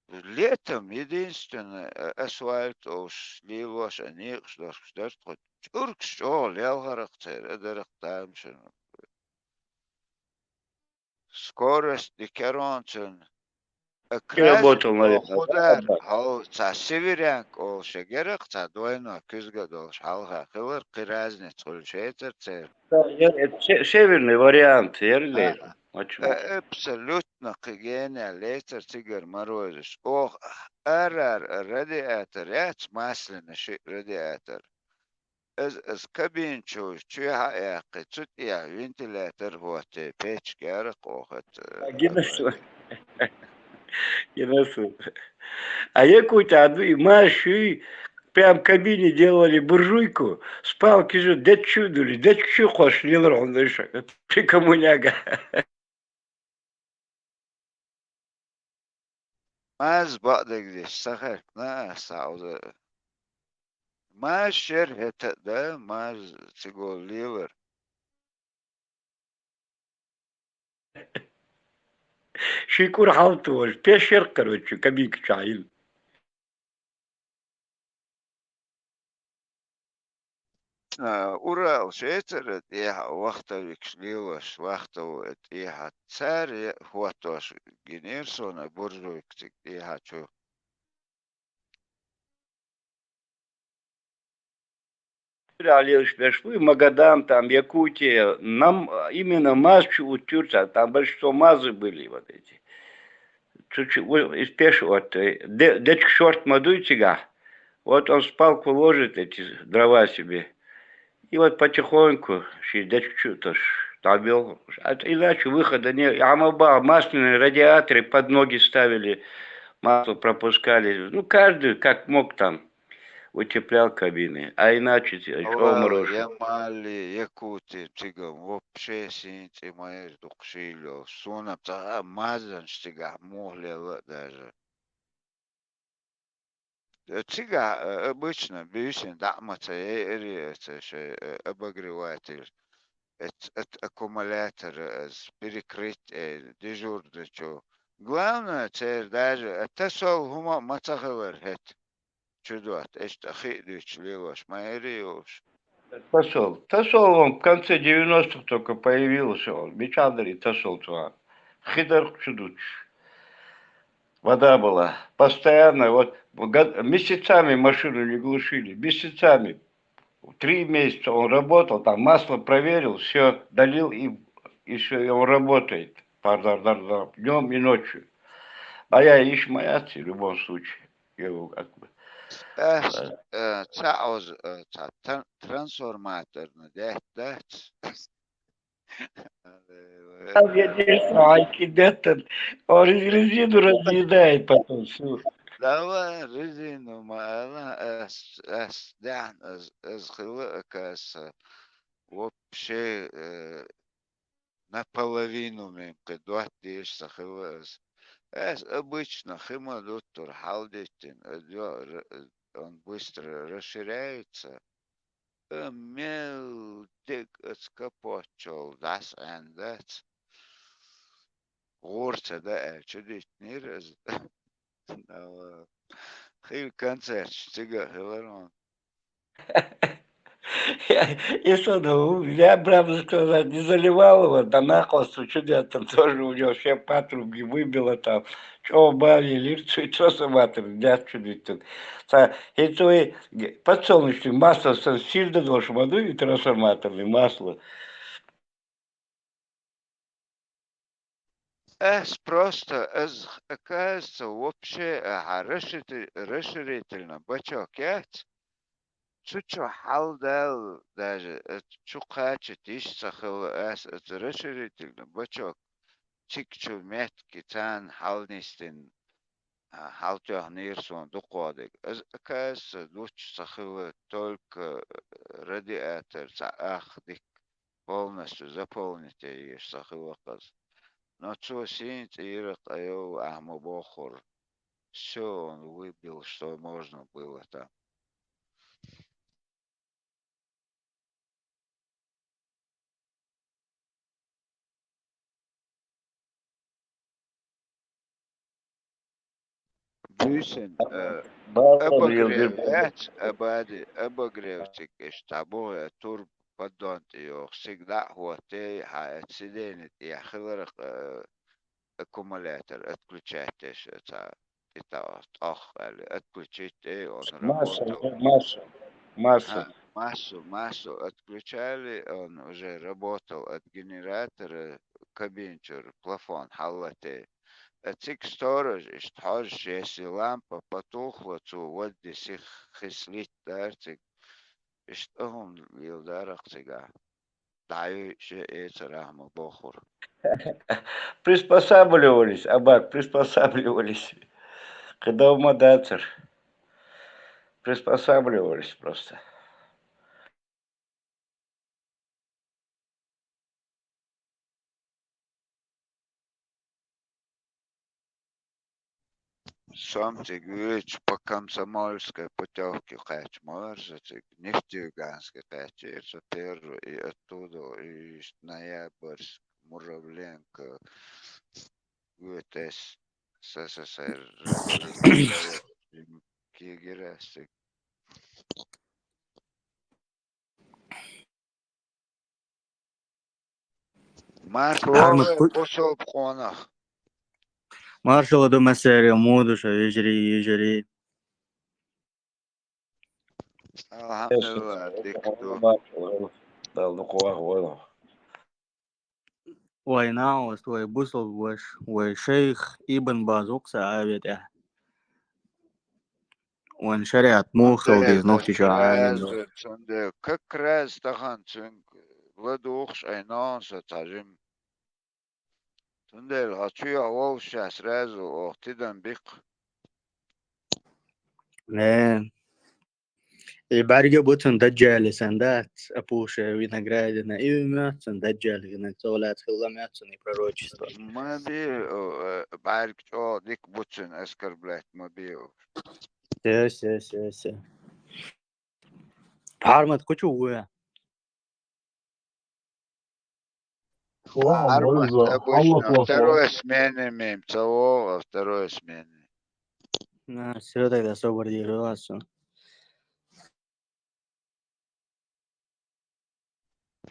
летом единственное, а, асфальт олуш, лелош, а, некъаш дошкаш дара тхо. ЧӀуркаш чӀогӀа лелхарах церан, а, дарах тамашийна. Скорость дикаронцун. А, красный, работал, наверное, хӀу дара, да, хьо ца северянка олуш герах, ца двойной куьзга долуш хьалха хилар, кхин разница хуьлуш яцара церан. Да, я, это се-, северный вариант, я, а, лезу. А чё? Э, абсолютно кхин гена лецар цигара морозаш. Оха арара радиатор яц, масляный шиъ радиатор. Аз, аз кабин чу, чу хьаяккхи, цу тӀехь вентилятор хӀоттий, печка яра кхохат, э, гинас. Гинас. А Якутия ду и маши, прям в кабине делали буржуйку, с палки же дечу дули, дечу кхош лилар хьуна даша. При коммуняга. Маз бакъдерг деш ца хаьттина аса хьауза. Маз шер хӀета а да, маз циго лелар. Ши кӀур хьалта вожа, пешер, короче, кабинка чу хьайна. Урал шецара тӀехьа вахтовикаш лелош, вахтовик тӀехьа цара хӀоттош гинера сона буржуйка цига тӀехьа чу. Алиевич, пришли, Магадан, там, Якутия, нам, именно Мазчу, вот Тюрция, там большинство мазы были вот эти. Чуть-чуть, вот, из пеш-, вот, э, де-, дечк шорт ма дуй цигахь. Вот он в палку ложит эти дрова себе. И вот потихоньку, ши дечк чу-, то ж, там вёл. А иначе выхода нет. А мы ба-, масляные радиаторы под ноги ставили, масло пропускали. Ну, каждый как мог там утеплял кабины. А иначе те-, Ва, омрож. Ямали, Якути, цигам, вообще син цӀи майр дукха шийло. Сона ца а мазанш цигахь муха лела даже. Э, цигахь, э, обычно буьйсанна дӀа а ма ца яйари, э, ца шай, э, обогреватель, э, ц-, э, т-, аккумулятор, э, с-, перекрыть, э, дежурный чу. Главное, церан даже, э, тасол хӀума а ма ца хилар хӀета. Чудотта, иштта хи а дуьйцуш лелош ма яри уж. Тасол. Тасол он в конце девяностых только появился, он. Мичахь дарий тасол цу хана? Хи дара-кх чу дуьтуш. Вода была. Постоянно, вот, год-, месяцами машину не глушили. Месяцами. Три месяца он работал, там масло проверил, все долил, и, и все, и он работает. Пар-дар-дар-дар, днём и ночью. А я ишмаяц в любом случае. Я его как бы, Ас, э, э, цхьа оз, э, цхьа тан-, трансформаторный даьтта дац. Там я действительно айки деттер. Он рез-, резину разъедает потом всю. Давай резину ма ала, ас, ас, да, ас, ас хила, оказывается, вообще, э, наполовину мем кхы доттийш ца хила ас. Ас обычно хима дуттур хьалдиттин, э, дё-, р-, он быстро расширяется. Э, мел дег аца капотчул дӀасаӀаьнна дац. ГӀора ца даьлча дитнера иза. Хила концерташ цига а хилар он. И со, ну, я, правда сказать, не заливал его, да нахуй, что там тоже у него все патрубки выбило там. Чё, бавили, цу трансформатор, да, чудит тут. Та, и твои подсолнечное масло, сан сильно должен воду и трансформаторное масло. Ас просто, аз, оказывается, вообще, а, расширитель-, расширительный бачок яц. Цу чу хьалдал даже, э, чу кхача тиш ца хила ас, оцу расширительный бачок. Цига чу метки царна хьалнистина, а, хьалтоьхнера суна дукхох дерг. Аз, оказывается, лучу ца хила только, э, радиатор цхьа ах дика полностью заполнить еш ца хила хаза. Но цо сийна цӀийра къайов ахьа ма бохура. Всё, он выбил, что можно было там. Буьйсанна, э, Бала обогрев Йылдыр яц, абади, обогрев цига иштта бу, э, турба поддон тӀе йоху, цига дӀа а хӀоттий, хьан эцу сидене тӀехь хиларх, э, аккумулятор отключать деш, э, цхьа, и та, тӀох аьлла, отключить дей, он Массу, работал. Массу, массу. Ха, массу, массу отключали, он уже работал от генератора, кабинчур, плафон хьаллатей. Э, цига сторож, иштта хьожуш, если лампа потухла, цо вадди сих хислит дара цига. Иштта хӀума леладарах цигахь. ДӀаюй ше эцарахь ма бохура. Приспосабливались, Абак, приспосабливались. Кхидов ма дацара. Приспосабливались просто. Сом цига вуьйцу по комсомольской путёвке кхаьчна ма вара со цига, Нефтеюганский кхаьчира со первый, и оттуда, и Ноябрьск, Муравленко, ГУТС, СССР, Российский Советский, кегира ас цига. Маршалла ду массерга, муха ду шо, вежарий, йижарий? Алхьамдулиллахь, дика ду. Вай нагӀост, вай бусалба воша, вай шайх Ибн Баз ву-кх са Ӏаьве тӀехь. Вайн шариӀат муха хила деза, нохчийчоь Ӏамийна. Цундела как раз тахан цуьнга ладугӀуш Ӏайна со цхьа жима. Цундела хьо чуьйхь волуш сразу оха тидам биккха. Э, и бӀаьрга бу цуьнан Даджали сан дац, опухшая виноградина, и моьтту цуьнан Даджали виноград, цо лаьцна хилла моьтту цуьнан и пророчество. Ма би, э, бӀаьрга чӀогӀа дика бу цуьнан, оскорблять ма бе. Се, се, се, се. Хьармат кху чу ву? Хьармат обычно второй смене мем, ца вогӀу второй смене. На, всё, тогда собар дийр ву аса.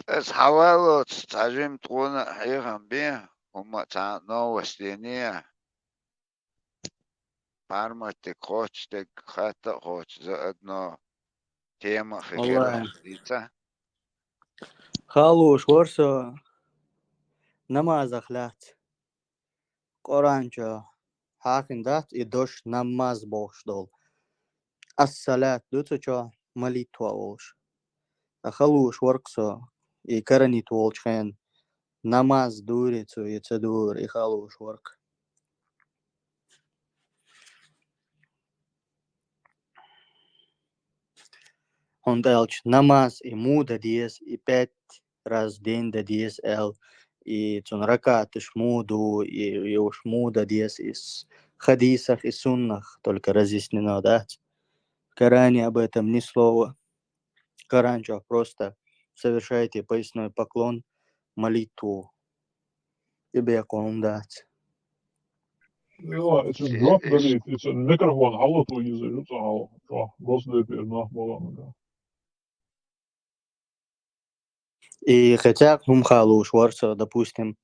Аса хьаваллалц цхьа жима тхуна хьехам бен, хӀумма цхьа новостене. Парматик кхоччуш дерг хатта а кхоччуш, за одно тема а хи хира дийца. Халуш вара со, намазах лаьцна. Къуръан чу хьахина дац и дош намаз бохуш долу. Ас-салат ду цу чохь, молитва волуш. Ткъа халуш вара-кх со, и каранит волчу хенна, намаз дуьйр цо я ца дуьйр, и халуш вара-кх. ХӀунда аьлча намаз и муха дан деза, и пять раз в день дан деза аьлла, и цуьнан ракаташ муха ду, и, и уьш муха дан деза, и с-, хадисах, и суннах только разъяснено дац. В Коране об этом ни слова. Коран чохь просто совершайте поясной поклон, молитву. И бекъон дац. Йо, эцу жоп далийта, эцу микрофон хьалуто йиза ю цхьа хьал, чохь гос дай пер нах бала ма га. И хотя хӀума халуш вара со, допустим,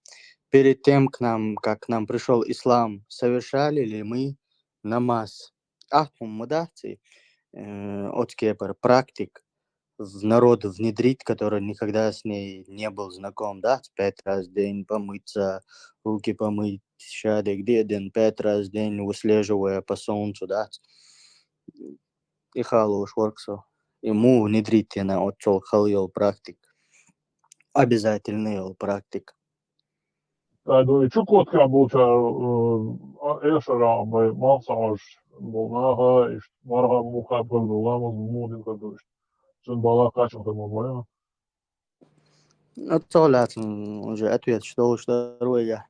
перед тем, к нам, как к нам пришёл ислам, совершали ли мы намаз? Ахь хӀума ма дац и, э, оцу кепара практик в народ внедрить, который никогда с ней не был знаком, да, пять раз в день помыться, руки помыть, шадерг де ден, пять раз в день выслеживая по солнцу, да. И халуш вара-кх со. И муха внедрить йина оццул хала йолу практик. Обязательно йолу практик. Тай ду и Чукоткехь болчара, э, а, эшара бай малх ца хьожуш болу наха, иштта марха муха кхабар ду, ламаз муха дина хир ду иштта. Цуьнан бала кхачам хир ма бой. Ну, цо лаьцна уже ответаш долуш дара вайгахь.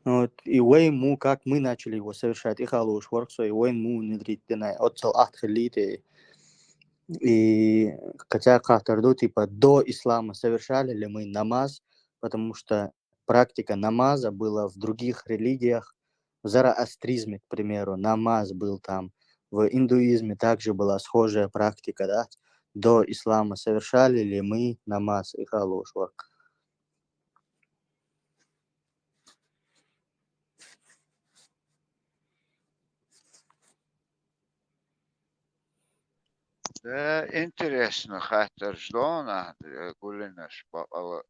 Ну, вот, и вай муха, как мы начали его совершать, и халуш вара-кх со, и вайн муха внедрить дина, оццул ахь хилийта. И хотя хаттар ду, типа, до ислама совершали ли мы намаз, потому что практика намаза была в других религиях. В зороастризме, к примеру, намаз был там. В индуизме также была схожая практика, да? До ислама совершали ли мы намаз, и халуш вара-кх. Да, интересно, хаттарш дона, э, гулинаш бакъала.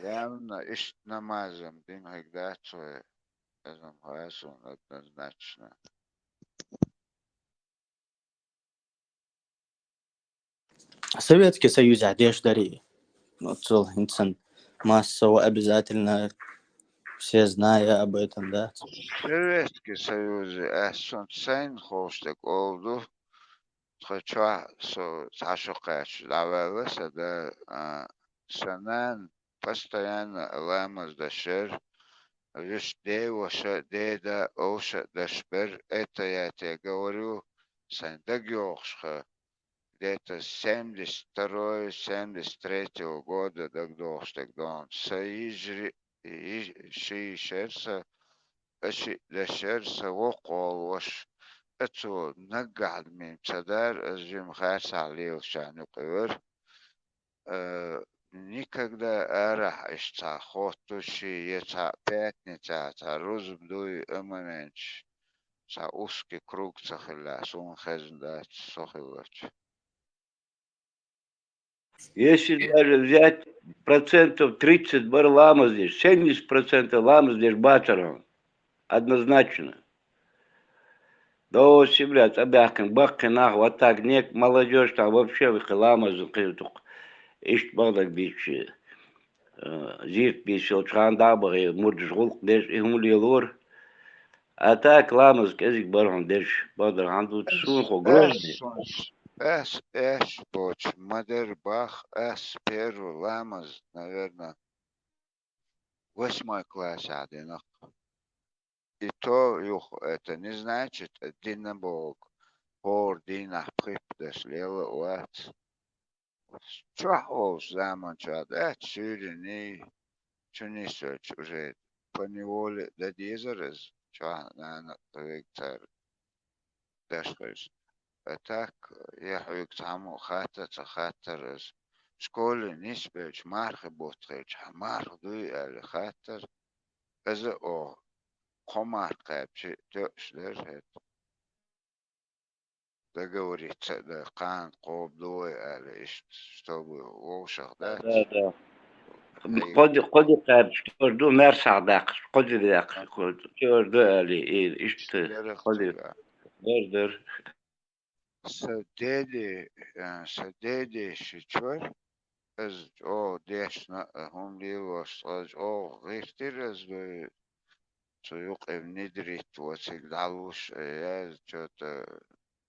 Явно, иштта намазам дина хиг дац вай, изам хасун однозначно. Советский Союзехь деш дарий. Оццул хӀинца массово обязательно все зная об этом, да? Советский Союзе ас шуна сайн ховшдаг олу ду. Тхан чохь со цхьа шо кхаьчча дӀаваьлла сан да, а, сан нана постоянно ламаз дашар, виш деваша, деда, овша даш бер, это я тебе говорю, сайн дагайогӀуш ха, где-то семьдесят второй, семьдесят третьего года дагдохуш дерг дона. Сан йижари, йи-, ши йишера сан, ас шиъ дашера сан воккхаволу ваша. Ацо наггахь мин ца дара, ас жима харцахь лелашан юкъа вара. Э, никогда арахь иштта цхьа хоттуш ши, е цхьа пятницахь, цхьа рузба дуй, а моменчаш, цхьа узкий круг ца хилла, суна хезна дац со хиллача. Если даже взять процентов тридцать бар ламаз деш, семьдесят процентов ламаз деш бацар хьуна. Однозначно. До сибря цӀа баьхкина баккхий нах, вот так, нек молодёжь там вообще вихкхи ламаз кхийртух. Иштта бакъдерг дийцча, э, зийрт бийса йолчу хана дӀа а бахе, мурдаш гӀуллакх деш, и хӀума лелора. А так ламаз кӀезиг бар хьуна деш, бакъдар хьан ду, суна хо Ас, Грозный. Ас, ас боцу, ма-дарра бах, ас первый ламаз, наверное, восьмой классехь дина. И то юха, это не значит, дина боху, хӀора дийнахь пхиппа даш лела а вац. Чохь волчу заманчохь дац, суьйранний, чу нисвелча уже поневоле дан дезара иза, чохь нана а вега цара даш хеза. А так, я хьоьга цхьаммо а хатта ца хаттара иза. Школе нисбелча мархи бутт хилча, хьан марха дуй аьлла хаттара. Иза а оха кхо марха кхаьбча тоьуш дара хӀета. Договориться а дан, кхана кхобу ду вай аьлла, иштта, чтобы вовшах Да, дац. Да, да. Хьай. Кхо ди, кхо ди кхаьбча, кхо ди ду, маьрсахь даккхаш, кхо ди даккхаш, кхо ди, кхо ди ду аьлла, и, иштта, Иштта дара кхо ди. Цуьнга. Дара, дара. Сан деди, э, сан деди шича вара, иза чӀогӀа дешна, э, хӀума лелош, иза чӀогӀа гӀиртира иза, вай цу юкъе внедрить вациг дӀалуш, э, я иза чё-то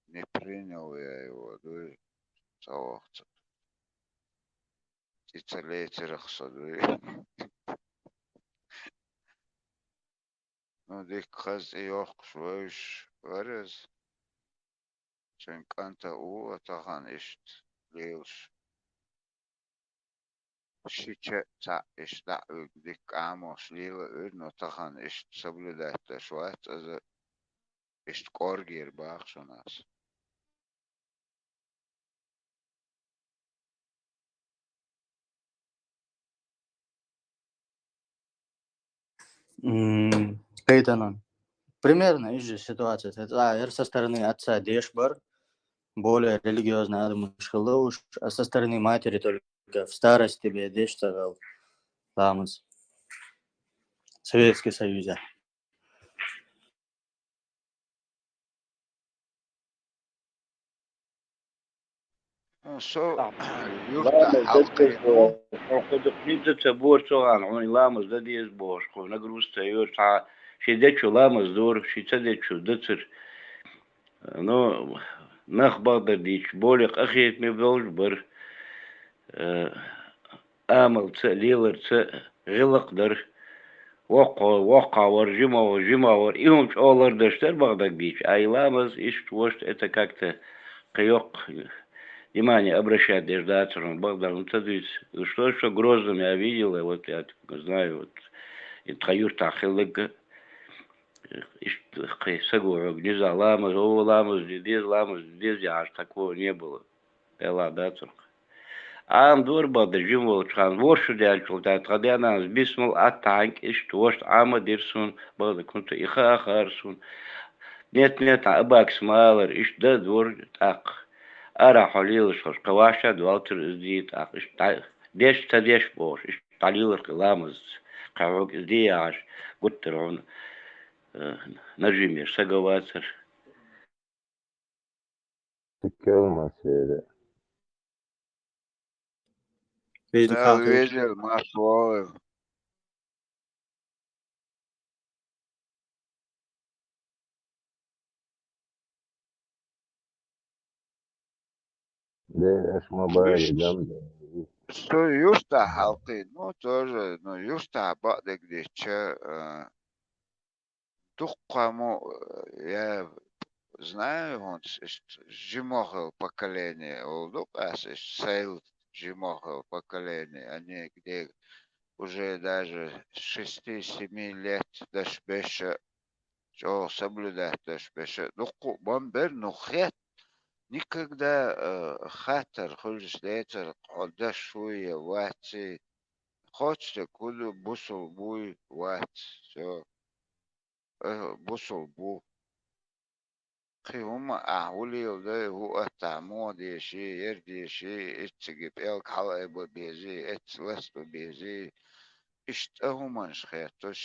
не принял я его, дуй, ца вахца. И ца лецарах со, дуй. Ну, дикка хаза тӀе йохкуш вевзаш вара иза. Цуьнан кӀанта а ву а тахана иштта лелаш. Шича а цхьаъ иштта дӀа а уьгу дикка Ӏамош лела а уьйр, но тахана иштта соблюдать деш вац иза, иштта кӀоргера баха шуна ас. М, кхетанан. Примерно из же ситуация. Ца, эр со стороны отца деш бар, более религиозный адамаш хилла уж, а со стороны матери только в старости бен деш ца вел ламаз. Советский Союз. Со юртахь хьалкхе, ну, хьо кху дукха хӀинца ца бора цо хьуна, хьуна и ламаз дан деза бохуш, кху нагрузка ца йора, цхьа ши дечу ламаз дора, ши ца дечу дацара. Ну, нах бакъдар дийцча, боле къахетаме болуш бара. Э, амалца а, леларца а гӀиллакх дара. Воккхо-, воккхахь вара, жимахь вара, жимахь вара. И хӀума чӀогӀа лардеш дара бакъдерг дийцча. А и ламаз, иштта, вешта, это как-то кхин йоккха внимание обращать деш дацара хьуна, бакъдар хӀума ца дуьйцу. Ну что ж, что Грозном я видел, вот я знаю, вот и тхан юьртахь хилларг а, иштта кхин сага хьоьга низа ламаз, о, ламаз де деза, ламаз де деза, яхьаш, такого не было. Делахь дацара-кх. Ӏама дора бакъда жима волчу ханна, ворхӀ шу даьллачул тӀаьхьа тхан да-нанас бисмал, аттахьанг, иштта вешта Ӏама дира суна, бакъда кхунца и хаа хаьара суна. Нет-нет, хьан абакс ма алара, иштта дан а дора тӀаккха. Арахь хьо лелаш хилча, кхин ваьшша а доьлхура иза дийна тӀаккха, иштта дӀа-, деш ца деш бохуш, иштта дӀалелара-кх и ламаз, кхин хьоьга иза де яхьаш, гуттара хьуна, э, нажимеш сага вацара. Дала везар, марша вогӀийла. Дера, аш ма баьлла, Иштта. Со юьртахь хьалкхийна, ну, тоже, ну, юьртахь бакъдерг дийцча, а, дуккха мо, э, я знаю, хӀунца иштта жимохел поколение олу ду-кх ас, иштта сайл жимохел поколение, они где уже даже с шести-семи лет даш беша, чӀогӀа соблюдать даш беша, дуккха а бан бер, ну, хет, никогда, э, хаттар хуьлуш дацар, хьо даш вуй я вац, кхоччуш дерг хӀун ду, бусулба вуй, вац, всё. Э, бусулба ву. Кхин хӀума ахь хӀун леладой, хӀун аттахь, муха деший, яра деший, эццига пӀелг хьалаайбан безий, эцца ластабан безий. Иштта хӀуманаш хетташ,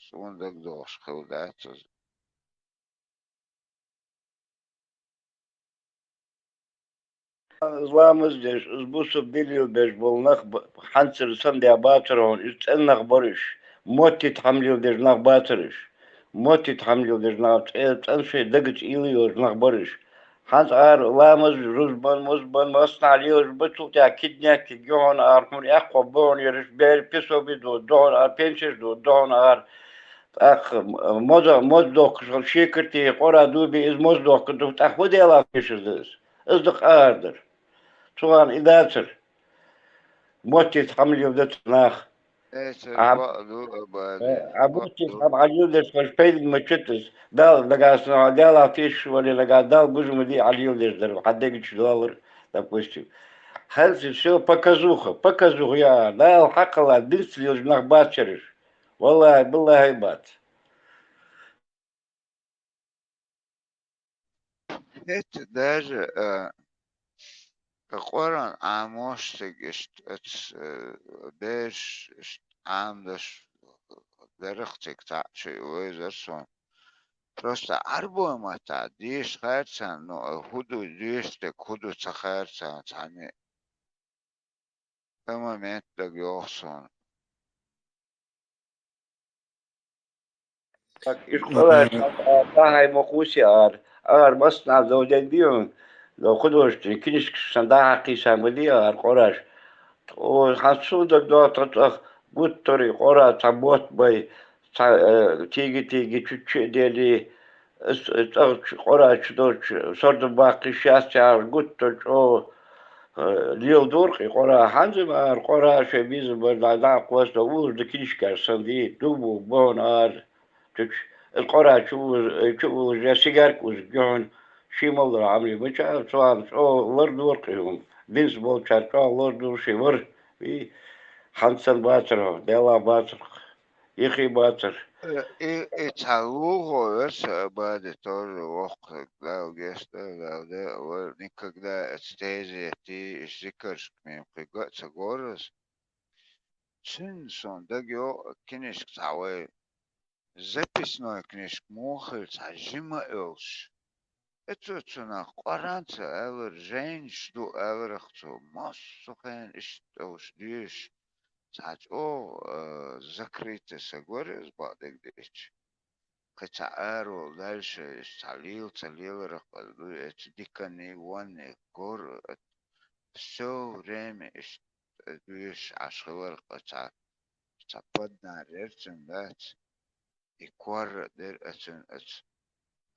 суна дагадогӀуш хилла дац иза. Ламаз деш, из бусулба дин лелабеш болу нах б-, хьанцара санна бацара хьуна, иза цӀена нах бара уьш. Моттийта хьама леладеш нах бацара уьш. Моттийта хьама леладеш нах, цӀе-, цӀена шайн дагца уйла йолуш нах бара уьш. Хьанца ара ламаз, рузбан, музбан, массанхьа лелаш бу, цул тӀаьхьа киднептиг ю хьуна ара, хьуна эккхо бу хьуна ераш, бер писоби ду, ду хьуна ара, пенсеш ду, ду хьуна ара. ТӀаккха м-, моза-, моза дохкуш хила шекарти къора дуби, иза моза дохкур ду, тӀаккха хӀун делахь тешаш ду иза? Иза ду къа ара дара. Цу хана и дацара. Моттийта хьама леладо цу наха. Эцар А, бакъ ду, Абади, а бакъ моттийта ду. Хьама Ӏа леладеш хьожа пайда ма чуьтта иза. Дала дагахь санна, Дала тешаш вале нагахь, Дала гуш ма дий Ӏа леладеш дара, хьан дегачу доллар, допустим. ХӀанз всё показуха, показуха я, Дала хьакхалла динца лелаш нах бацара уьш. Валлахьи, биллахьи бац. ХӀетта даже, а, Къуръан Ӏамош цига иштта, оцу, а, бераш иштта Ӏамадеш дарах цига цхьаъ шиъ вевзара суна. Просто Ӏарбойн маттахь деша хаьара царна, но хӀун ду, деша дерг хӀун ду ца хаьара царна цхьанне а. Ткъа момент дагайогӀу суна. Так, ишколаш дӀахьай ма кхуссий ара. Ара массанхьа дов ден дий хьуна? Дов художественный книжкаш сан дӀахьакхийса ма дий ара къораш. О, хьан суна дагадогӀу тхан цӀах гуттар и къора цхьа мотт бай, цхьа, э, тийги-тийги чу-чу а дели, Ас, э, цӀа чу, къора чу долчу сордо баккхий шаьш цхьа гуттар чӀогӀа, э, леладора-кх и къора. Хьанза ма ара къора шайн бийза бар дӀа, дӀа а кхоссадо, уллуш дан книжкаш санна дий, дугу бу бохьана ара. Цу чу, э, къора чу уллуш, э, чу уллуш я сигарка узург ю хьуна, ший моллара Ӏамри бача, цу хьан чӀогӀа лардора-кх и хӀума. Динца болчара чӀогӀа лардора ши вар. И хьанца санна бацара хьо, Делахь бацара-кх. Ихи бацара. Э, и, и цхьа лулахо вара сан Абади тоже воккхаг, Дала гечдойла, Дала декъала войла, никогда эца тезетий, иш зикаршка мем кхин го а ца гора ас. Цуьнан суна дагайогӀу книжка цхьа вай, записной книжка муха хила цхьа жима а йолуш. Эцо цунах Къуръан ца алара, жайнаш ду аларах цо, массо а хенахь иштта уьш дезаш, цхьа чӀогӀа, а, закрытый саг вара иза, бакъдерг дийцича. Кхин цхьа аравала дальше, иштта цхьа лела ца леларах а ду, эца диканний, вонний гора, всё время иштта дезаш Ӏаш хиларх а цхьа, цхьа паднар яра цуьнан дац. И кор а дара оцуьнан, оцу,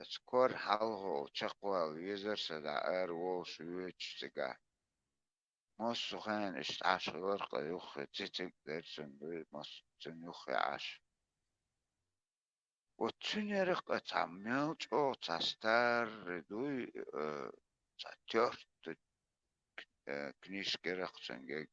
оцу кор хьалхо чекхвала везара сан дӀа ара волуш воьдуш цигахь. Массо а хенахь иштта Ӏаш хиларх а юххе, цициг а дара цуьнан, дуй, массо а цуьнан юххе Ӏаш. Вот цуьнан ярах а цхьа мел чӀогӀа цхьа старый дуй, э, цхьа тёртта, э, книжка ярах цуьнан гега.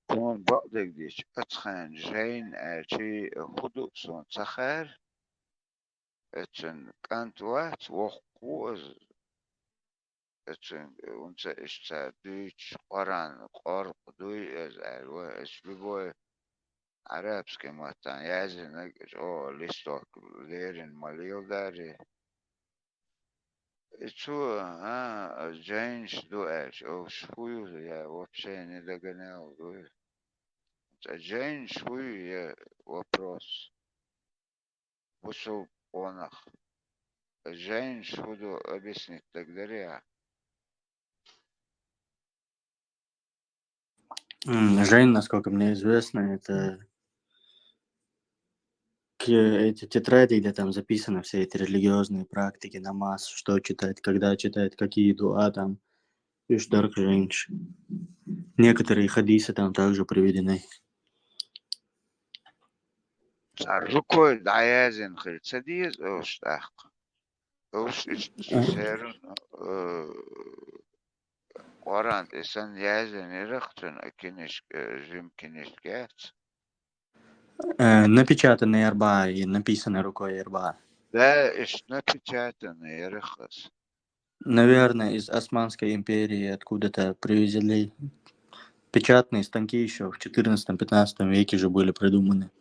Суна бакъдерг дийцича, оцу хенахь жайна аьлча, хӀун ду суна ца хаьара, оцуьнан кӀант вац, воккха ву иза. Оцуьнан, хӀунда аьлча иштта цара дуьйцуш, Къуръан къоркъа дуй иза аьлла, вай, иза любой арабский маттахь яздинарг чӀогӀа листок лерина ма леладаре. И цо, а, жайнаш ду аьлча, уьш хӀун ю, я вообще не догонял, дуй. Цкъа жайнаш хӀун ю, я вопрос. Бусулба къонах. Жайнаш хӀун ду, объяснить дагадара? М, жайн, насколько мне известно, это к-, эти тетради, где там записаны все эти религиозные практики, намаз, что читать, когда читать, какие дуа там. Уьш дара-кх жайнаш. Некоторые хадисы там также приведены. Цхьа рукой дӀаяздина хила ца деза уьш тӀаккха. Уьш иштта церан, э, Къоран тӀе санна яздина яра-кх цуьнан книжка, э, жима книжка яц. Э, напечатанный яр бах, и написанный рукой яр бах. Да, иштта напечатанный яра-кх из. Наверное, из Османской империи откуда-то привезли. Печатные станки ещё в четырнадцатом-пятнадцатом веке же были придуманы.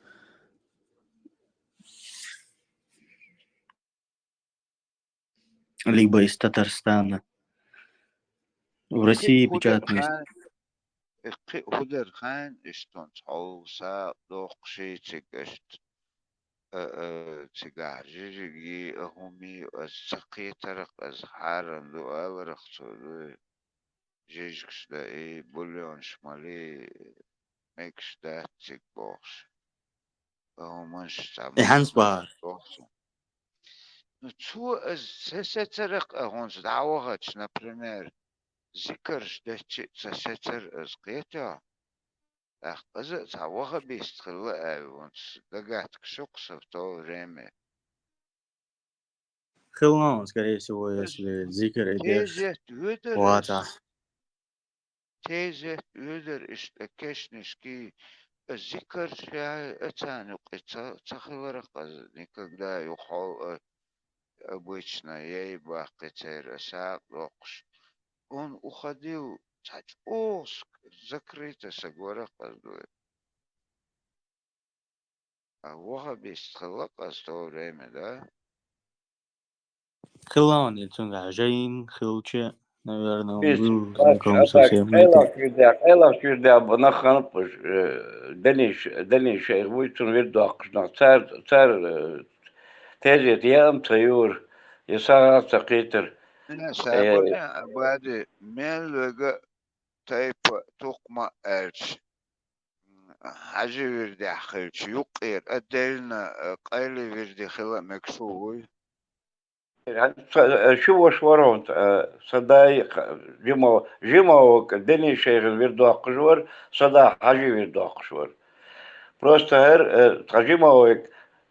Либо из Татарстана. В России печатные. Кхин хӀун дара хаьн, иштта цхьа сагӀа доккхуш цига иштта, э, э, цигахь жижиг йий, а хӀума йий, ас ца кхетарах, ас хьарам ду аларах цо, дуй. Жижигаш даий, бульонаш малий, мегаш дац цига бохуш. А хӀуманаш цхьа И хьанца бахара? Боху цо. Ну, цо ас ца сецарах а хӀунца дӀавахача, например, зикарш деччи а ца сецар ас кхетахь. ТӀаккха аса а цхьа вахабист хилла аьлла, хӀунца дагатка шу-кх сан в то время. Хилла он, скорее всего, если зикр и деш тезет вуьйдара ватахь. Тезет вуьйдара иштта кешнашкий, зикар шай, а царна юкъе ца, ца хиларах аса никогда юха хьол, а, обычно яй баккхи церан сагӀа доккхуш. Он уходил цхьа чӀогӀа закрыто саг вара-кх аса дуй. А вахабист хилла-кх аса в то время, да? Хилла он, и цуьнгахь жайна хилча, наверное, он Иза был бац, знаком а со так всем этим. Къайлах вирдехь, къайлах вирдехь нах ханна уьш, э, Дали ш-, Дали шайх вуй, цунна вирд доккхуш нах. Цара, цара, э, тезет яа-м ца юра, я сагӀа ца кхийтира. Э, Абади, мел вега тайпа тукхма аьлча, хьаьжи вирдехь хилча, юккъера а деллина, э, къайле вирде хила а мегаш ву вуй? Ша ваша вара хӀунца, э, сан дай, кх-, жима, жима вака Дали шайхана вирд доккхуш вара, сан да хьаьжи вирд доккхуш вара. Просто хӀара, э, тхан жима вака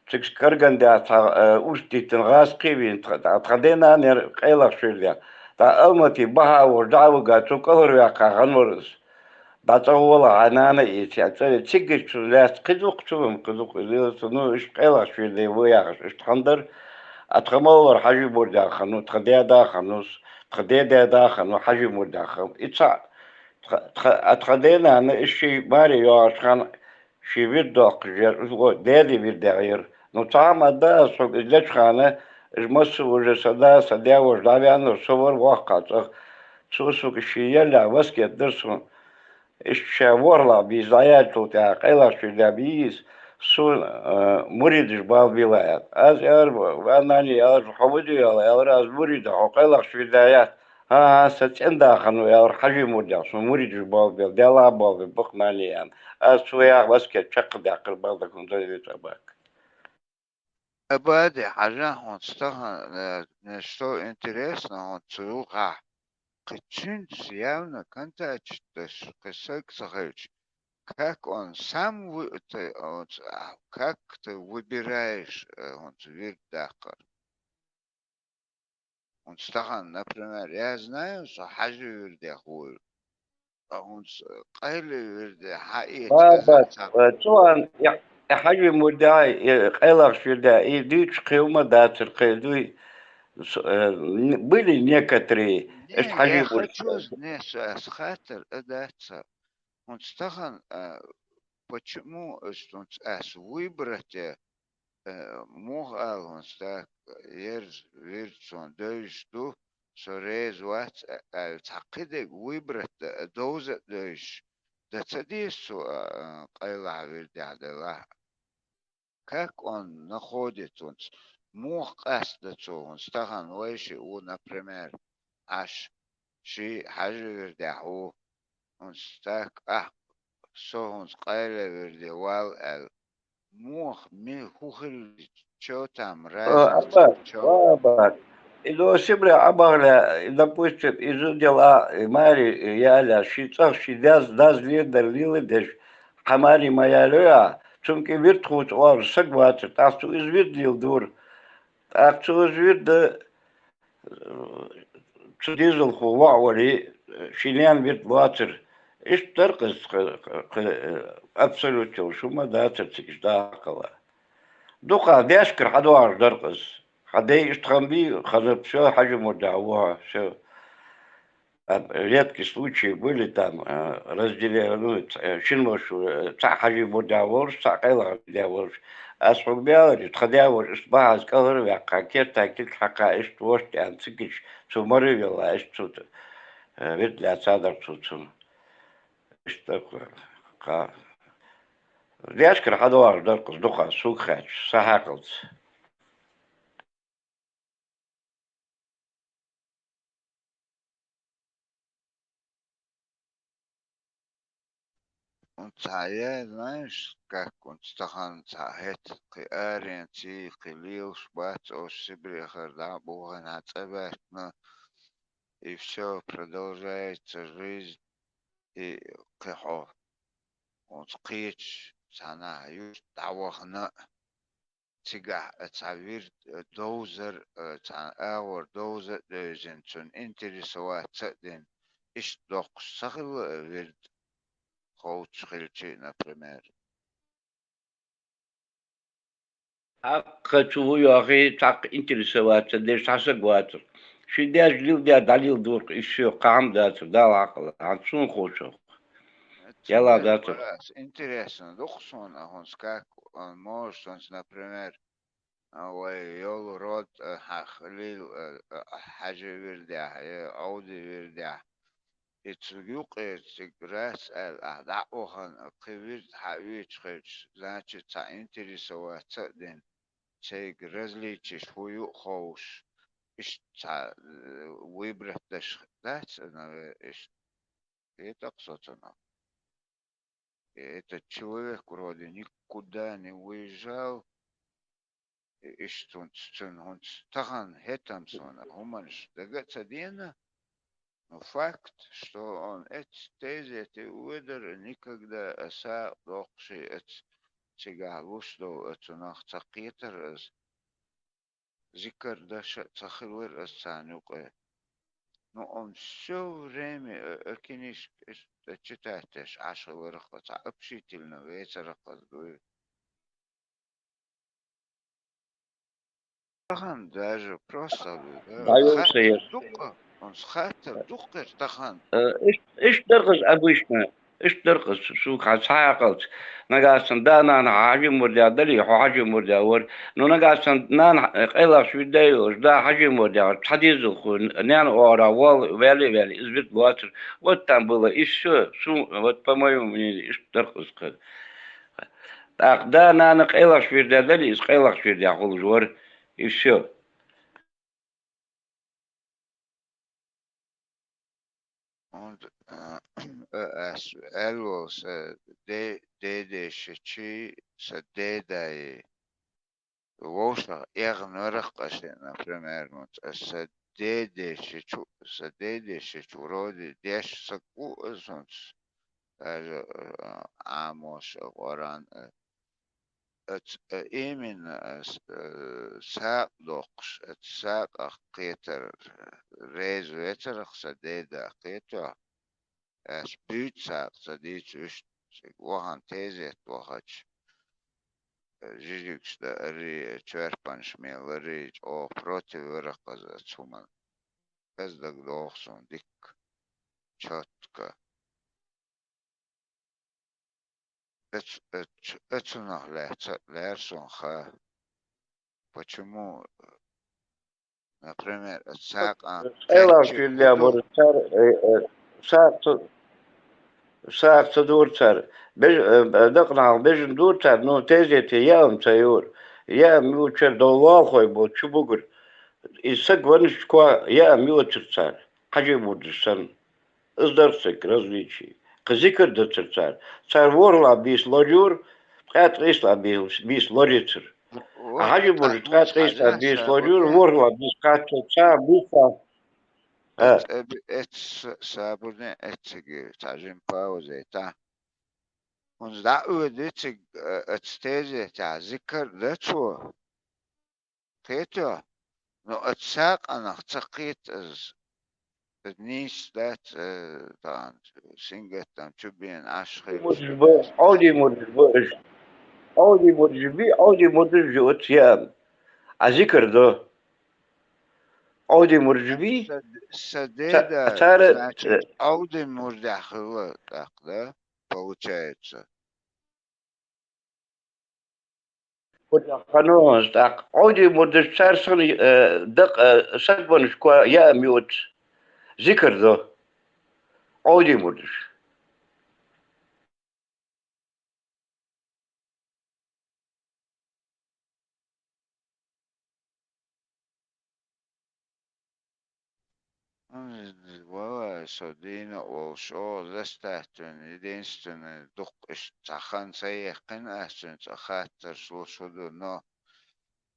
Цига Каргандехь цхьа, э, уьш диттина гӀазкхий вийна тха, тха, тха ден-нана яра къайлах шуьйра дехь. ТӀаккха Алмати бахьа а волуш дӀа а вигна, цу кӀалхарваьккхина хан вара иза. ДӀа цӀа гӀолахь, хьайн нана а ийца, цӀа цигара цунна лаьцна кхидукх цу ван, кхидукх иза, ну, иштта къайлах шуьйра де ву яхаш, иштта хан дара. А тха ма вара хьаьжи мурдех хан ву, тха деда а хан ву, тха деда а хан ву хьаьжи мурдех хан ву. И цхьаъ, тха, тха, а тха ден-нана, иза ший маре йогӀучу хана, ший вирд доккхуш яра, иза вон деде вирдехь яра. Ну, цхьа хӀума ма дац ас хьоьга, иза лечу хана, иза массо а уже сан да, сан даь-воша дӀавеаннарш, со вара воккхахь цӀа. Цо соьга шен яллехь васкет дара суна. Иштта ша ворхӀлагӀа бийца дӀаяьллачул тӀаьхьа къайлах шуьйра дехь бийца, суна, а, муридаш бала бийла аьлла. Аз аьлла, ва нани, аьлла, хьо ву дуй, аьлла, аьлла, аз мурид, хьо къайлах шуьйра дехь яц. ХӀан-хӀа, сан цӀен да хан ву, аьлла, хьаьжи мурдех, суна муридаш бала бийла, Делахь а бала бийла, бакъ нани, аьлла. Аз цо яха васкет чекхдаьккхира, бала дан хӀун дан вецахь баккха. Абади, хьажа хӀунца тахана, э, что интересно, хӀунца цу юлхахь, кхин цуьнца явно контакташ кхин саг ца хилча, как он сам вы-, ты, хӀунца, а, как ты выбираешь, э, хӀунца вирд даккхар? ХӀунца тахана, например, я знаю, со хьаьжи вирдех вуйла. Ткъа хӀунца къайле вирде хьаэца Баба, ца э, цу ан, я, я хьаьжи мурдехь, я къайлах шуьйра дехь, и дуьйцуш кхин хӀума дацара кхин дуй, с-, э, н-, были некоторые, Не, эшта хьаьжи я мурдех. Хочу, не, с-, ас хаттар а дац ца. ХӀунца тахана, а, почему, ас хӀунца ас выбрать, э, муха ала хӀунца так, ерз вирд суна девзаш ду, со реза вац, а, аьлла, цхьа кхидерг выбрать дан а, довза а девзаш, дан ца деза цо, а, а, къайлахь вирдехь делахь а. Как он находит хӀунца? Муха къаьстадан цо хӀунца? Тахана вай шиъ ву, например, Ӏаш, шиъ хьаьжи вирдехь ву. ХӀунца так, ахь, со хӀунца къайле вирде вала аьлла. Муха, ми, хӀун хилла, чё там, Э, разница, Аббас, чё? Аббас, И до Сибре Ӏобахале, и, допустим, из удела, и мари, и яла, ши цӀагӀа, ши даз, даз ледар лила деш, хьамари ма ялуя, цун кӀи вирд хуц оар саг вацар, тӀаккха цу из вирд лила дур. ТӀаккха цу из вирда, э, цу дезалхо воӀ вари, э, ши нен вирд лоацар. Иштта даркъаз кхы, кхы, э, абсолютно шума дацар цига даккхала. Дукха дешкар хьадоагӀаш даркъаз. Хьа дай иштта хам бий, хаза всё, хьажи мурдя вуха, всё. А, редкие случаи были там, э, разделение, ну, ц-, э, шин вашу, э, цхьа хьажи мурдя волуш, цхьа къайлагӀа мурдя волуш. Ас хьуга баьлар, тха дя волуш, иштта бахьаз кӀалхара ваьккха, керта килт хьакха, иштта вошта аьнна цигича, цу мари велла, иштта цу, э, вирд лаьцадар цу цунна. Иштта кху-, кха. Дешкара хьадоагӀаш даркъаз дукха, суг хаьтташ, са хьаькъалца. Он цхьа я, знаешь, как он стахан цхьа хӀета, кхы аренций, кхы лелаш бац, ош Сибрехара дӀа а бухана цӀа баьттина, и всё, продолжается жизнь, и кхы хьо. Он кхеча цхьанахьа юрт дӀавахана, цигахь а цхьа вирд, а, довзар, а, цхьа агӀор довза а девзина, цунна интересоваться а дина, иштта доккхуш ца хилла а вирд, ховчаш хилчий, например. Хьакха цу ву йохий, цхьаккха интересоваться деш цхьа саг вацар. Ши деш лил де дӀалил дуркъ, и всё, кхаам дацар, Дала хьакъала, хьан цун ховшах. Яла дацар. Интересно, дукха суна, а хӀунца как, а, можешь, например, а, вай йолу род, а, хьа хилийла, а, а, хьажи вирдехь, я Ӏовди вирдехь. И цу юкъера цига рас аьлла, ахь дӀа а вахана, а, кхин вирд хьаоьцуш хилча, значит, цхьа интересоваться а дина, цайга различиш хӀу ю а ховш, иштта цхьа, э, выбрать даш дац, а, навер-, иштта. ХӀетахь со цунах. И этот человек вроде никуда не уезжал. И иштта хӀунца, цуьнан хӀунца тахана хӀетам суна хӀуманаш дага а ца дена, но факт, что он эц тезети уьдара никогда а сагӀа доккхуш и эц цигахь луш долу а цунах ца кхетар аса. Зикар даш а ца хилар аса царна юкъе. Но он всё время, э, э, кинишка, э, читать деш Ӏаш хиларх а, цхьа общительно вецарх а дуй. Тахана даже просто, э, дӀайолу хаттар сайра. Дукха, он хаттар дукхира тахана. Э, иш-, иштта дархаза обычно. Иштта дархаза, суга хьан цхьа хьакъалца. Нагахь санна да-нана хьажи мурдя далий, хьо хьажи мурдя вара. Ну, нагахь санна нана, э, къайлахча вирда йолуш, да хьажи мурдя вара. Цхьа дезалхо, нана оагӀорахь вал-, ваьлли а ваьлли, иза вирд лоцура. Вот там было, и всё. Су-, вот, по моему мнению, иштта дархаза кхара. ТӀаккха да-нана къайлахча вирда далий, иза къайлахча вирдехь хуьлуш вара, и всё. Онда, а, а, ас аьлла волу сан де-, дедешачий, сан дедай вовшах эгӀна вара-кх аса, например, ас сан дедешачу, сан дедешачу вроде деш саг ву аса хӀунца, даже, а, Ӏамош а, Къуръан а. Аца, а, именно аса, а, сагӀа доккхуш, аца сагӀах кхетар, а, реза вецарах сан деда кхетош. Ас буьйцу сагӀа ца дийцу иштта, цига вахана тезет вахача, а, жижигаш даарий, чоьрпанаш меларий, чӀогӀа против вара-кх аса аца хӀуманна. Аса дагадогӀу суна дикка, чётко. Эц-, эц-, эцунах лаьцна лаьара суна ха. Почему, например, эц сагӀа къайлахча вирда бара цара, э, э, сагӀа ца, сагӀа ца дора цара. Беж-, э, дакъа нахах бежана дора цара, ну, тезете яам ца йора. Яам йоцуш дов лоалахой бу, чу бугура. И саг ванначу кхо яам йоцура цара, хьажи мурдаш санна. Иза дара цига различие. Кхин зикар дацара цара. Цара ворхӀ лам бийса лорйора, ткъаь ткъийс лам бийса лорийцара. Хьажимурза ткъаь ткъийсна бийсалур юра, ворхӀлагӀа бийса кхаччалца, бийса. Эц-, эб-, эц-, са-, сабурне эццига, цхьа жима пауза йита. ХӀанз дӀа а оьду цига, э, эц тезетехь зикар а дан цо. Кхетий хьо? Но эц сагӀанах ца кхета из. Из нийса дац, э, тахана сингаттам чу бена Ӏаш хилча. Мурдаш бу, Ӏовдий мурдаш бу уьш. Ӏовдий мурдаш бий, Ӏовдий мурдаш бу оцу яам. А зикар до. Ӏовдий мурдаш бий? Са, са деда, цара, значит, э, Ӏовдий мурдех хилла тӀаккха, да? Получается. Мурдех ханонаш тӀаккха. Ӏовдий мурдаш цара сагӀана, э, дакъа, э, сагбанаш кхоьллина яам ю оцу. Зикар до. Ӏовдий мурдаш. Валлай, со дийна а волуш, оха застаьттина, единственный, дукха иштта цхьа хан ца яьккхина ас цуьнца, хаттарш луш хӀун ду, но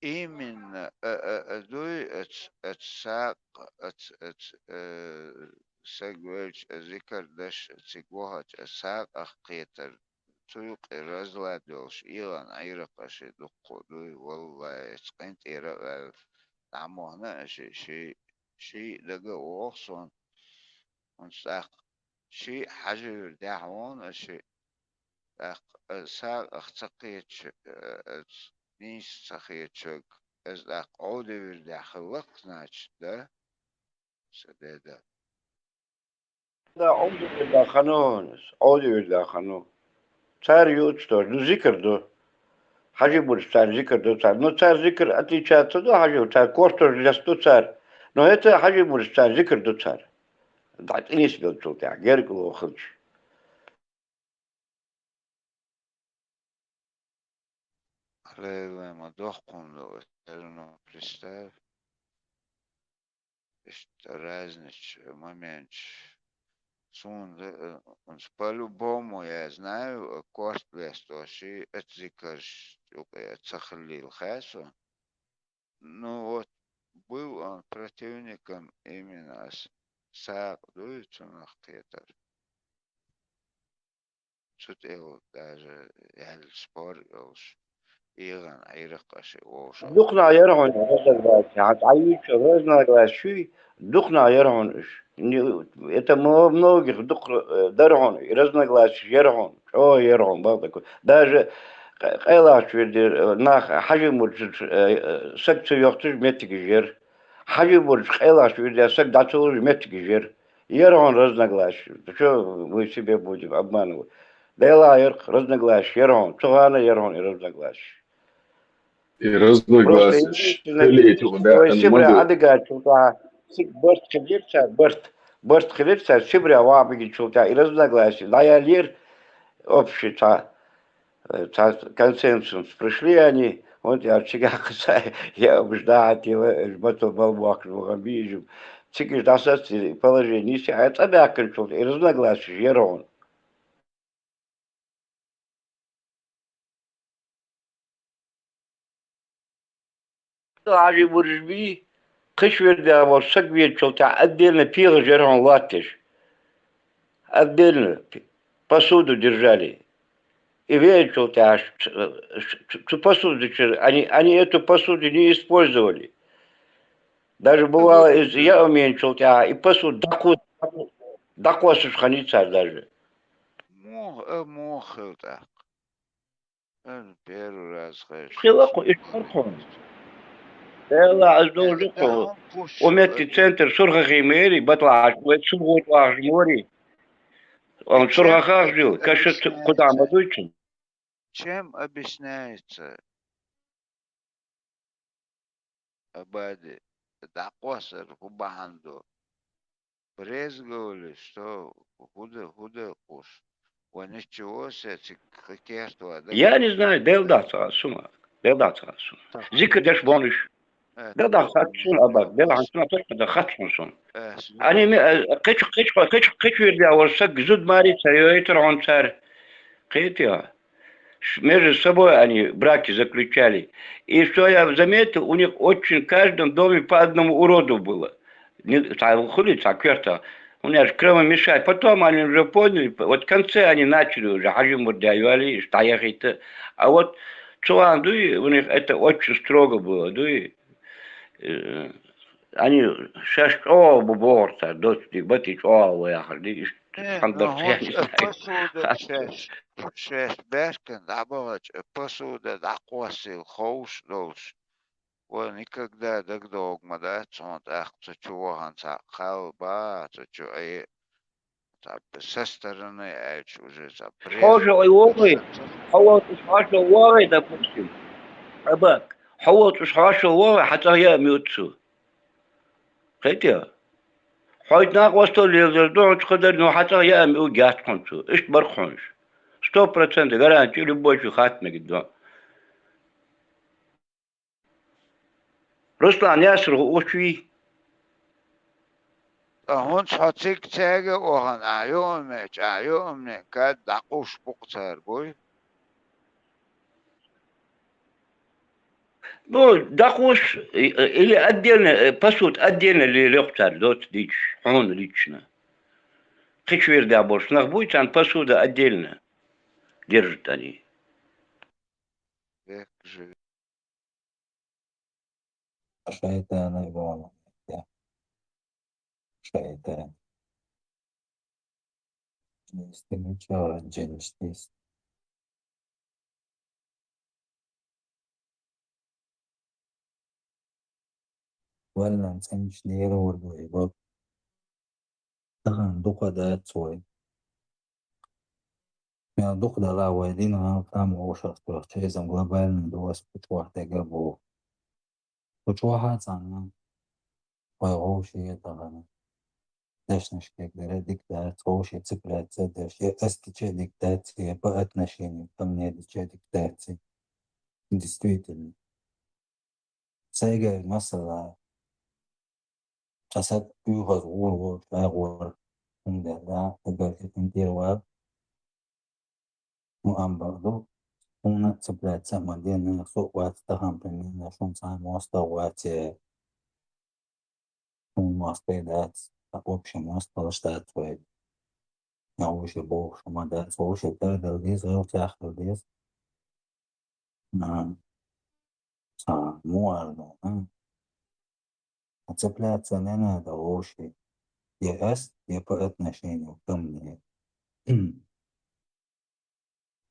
именно, а, а, а, дуй, аца, аца сагӀа, аца, аца, э, саг велча, а зикар деш, цига вахача, а сагӀах кхетар, цу юкъе разлад йолуш, ийгӀан Ӏийракъаши дуккха а дуй, валлай, эца къинтӀера а ваьлла, дӀа ма вахана аша, ши, ши а дага а вогӀу суна, хӀунда аьлча тӀаккха ши а хьажа вирд яхьа вон аша, тӀаккха, э, сагӀах ца кхеташ, э, э, нийса ца хеташ верг, иза тӀаккха Ӏовдий вирдехь хилла-кх, значит, да? Сан деда. Да, Ӏовдий вирдехь ханон, Ӏовдий вирдехь ханон. Цара юуц тоже, ну, зикар ду. Хьажий мурдаш цара зикар ду цара. Ну, цара зикар отличаться ду хьажий, цара кортош лес ду цара. Но это хьажий мурдаш цара зикар ду цара. ДӀа тӀе нисбеллачул тӀаьхьа, герга лоха хилча. Лелай, ма доккха хӀума ду, все равно представь. Иштта разнича моменташ. Суна, э, по-любому, я знаю, э, корта лестоши, эца зикарш юкъе ца хиллийла хаьа суна. Ну вот, был он противником именно с-, сагӀа дуй цунах кхетар. Цу тӀе даже яьлла спор йолуш, ийгӀан Ӏийракъаши вовшах. Дукха нах яра хьуна разногласия, хьан цхьа юьйцу разногласия, дукха нах яра хьуна уьш. Не, это во многих дукха, э, дара хьуна, и разногласия яра хьуна, чӀогӀа яра хьуна, бакъ такой. Даже къ-, къайлагӀчу вирде, э, нах хьажий мурдаш, э, э, саг ца йохуш меттигаш яра. Хьажий мурдаш къайлагӀчу вирде саг дӀа ца луш меттигаш яра. Яра хьуна разногласия. Чё мы себя будем обманывать? Делахь яра разногласия, яра хьуна. Цу хана яра хьуна и разногласия. И разногласия. Просто единственное, ой, Сибре Ӏадигачул тӀаьхьа цига барт хилира цара, барт, барт хилира цара, Сибре вахьа бигичул тӀаьхьа и разногласия дӀаяьллера общий цхьа. Э, цхьа консенсус пришли они, вот я чигахь кхуьссай, я уж дӀахьатийла, уж мато бала бохкуш бу гӀан бийжим. Цига уж дӀасаццийла, и положение йисте, хьайн цӀа баьхкинчул и разногласия яра хьуна. Хьажий мурдаш бий, кхечу вирдехь волу саг веачул тӀаьхьа отдельно пегӀаш яра хьуна латтош. Отдельно посуду держали. И веачул тӀаьхьа ц-, ц-, цу посудачуьра, они, они эту посуду не использовали. Даже бывало, из яа веанчул тӀаьхьа и посуда дӀакхо-, дӀакхоссуш хиннай цара даже. Муха, а, муха хилла тӀаккха? Ан первый раз хезаш. Хила кху, иш хӀара кху. Делла, аз довжу кху. Э, да, хӀун кхуш, у метте э, центр Сурхахий мери, батлахьаш, вай Сурхо тӀе вахаш мори. Он Сурхахах жил, каша кху дӀа ма дуй чун. Чем объясняется? Абади, дӀакхоссар хӀун бахьана ду? Брезговали, что хӀун ду, хӀун ду кхуш? Вай ничего себе, цига кхин керта ван дагахь. Я не знаю, Дела дахь ца хаа суна. Дела дахь ца хаа суна. Зикар деш бохуш. Э, Дела дахь хац суна, абар. Дела хьан суна, точно да хац хьуна суна. Э, Ани ме, э, кхечу, кхечу, кхечу, кхечу вирдехь волу саг зуда маре ца йойтур хьуна цара. Кхетий хьо? Между собой они браки заключали. И что я заметил, у них очень в каждом доме по одному уроду было. Не, та хули, та кверта. У меня же кроме мешать. Потом они уже поняли, вот в конце они начали уже, хьажи мурдяй вали, и что я это. А вот цуан дуй, у них это очень строго было, дуй. Э, они шаш чӀоагӀа бу бохурца, доцу дика, бати чӀоагӀа ву яхар, ди, иштта Э, цхьана ну, дарца хӀунда я, не знаю. Посуда шаьш, шаьш баьхкина дӀабахача, посуда дӀакхоссийла ховш долуш, вай никогда дагадогӀу ма дац, хьуна тӀаккха цу чу вахана цхьаъ кхалла ба, цу чу Ӏе, цхьа со стороны аьлча уже цхьа Хьо прежде жо ой вогӀий, хьо воцуш хьо шо вогӀий, допустим. Аба, хьо воцуш хьо шо вогӀий, хьан цӀа яа муьтцу. Кхетий? Хьойту накъостал лелдер ду хьуна чу кхадар, но хьан цӀа яа муьгу яц хьуна цу. Иштта бара хьуна уьш. Сто процентов гарантия любой чу хатта мегар ду. Руслан, Ясир гӀу уьш вий? Ткъа хӀунда хьо цига цаьрга а вахана, ахьа юург меча, ахьа юург кад дӀакхуссуш бу-кх цара, буй? Ну, дӀакхуссуш, э, или отдельно, э, посуда отдельно ле-, лех цара, доцу дича, хьуна лично. Кхечу вирдехь болуш нах буй, царна посуда отдельно держат они. Век живи. Шайтана ибона. Шайтан. Нестимичара джинстис. Валлан цӀенчу дера вурдой бо. Тахана дукха дац вай. Мел дукха дала вай дина гӀалкхам вовшахтоьхча, иза глобальный дос кхучу вахь дегар боху. Кхучу вахьа а цхьанна вай гӀовшие а тахана. Дешнаш кегара дика дац, гӀовшие цепляться а деш, я ас дича а дика дац, я по отношению ко мне дича а дика дац. Действительно. Сайга масала, аса уьйхаза гӀур волчу агӀор, хӀунда аьлла, эгар и интервал, ну, ам бакъду, хӀунда цепляться а ма де, нах со а вац, тахана, примерно, шун цхьа а мостагӀа вац, я хӀун мостагӀа дац, а общий мостагӀалаш дац вай. Я вовше бохуш ма дац, вовше тардала деза, гӀелчахь хила деза. А, цхьа муха аьлла, а? А цепляться не надо вовше. Я ас, я по отношению ко мне.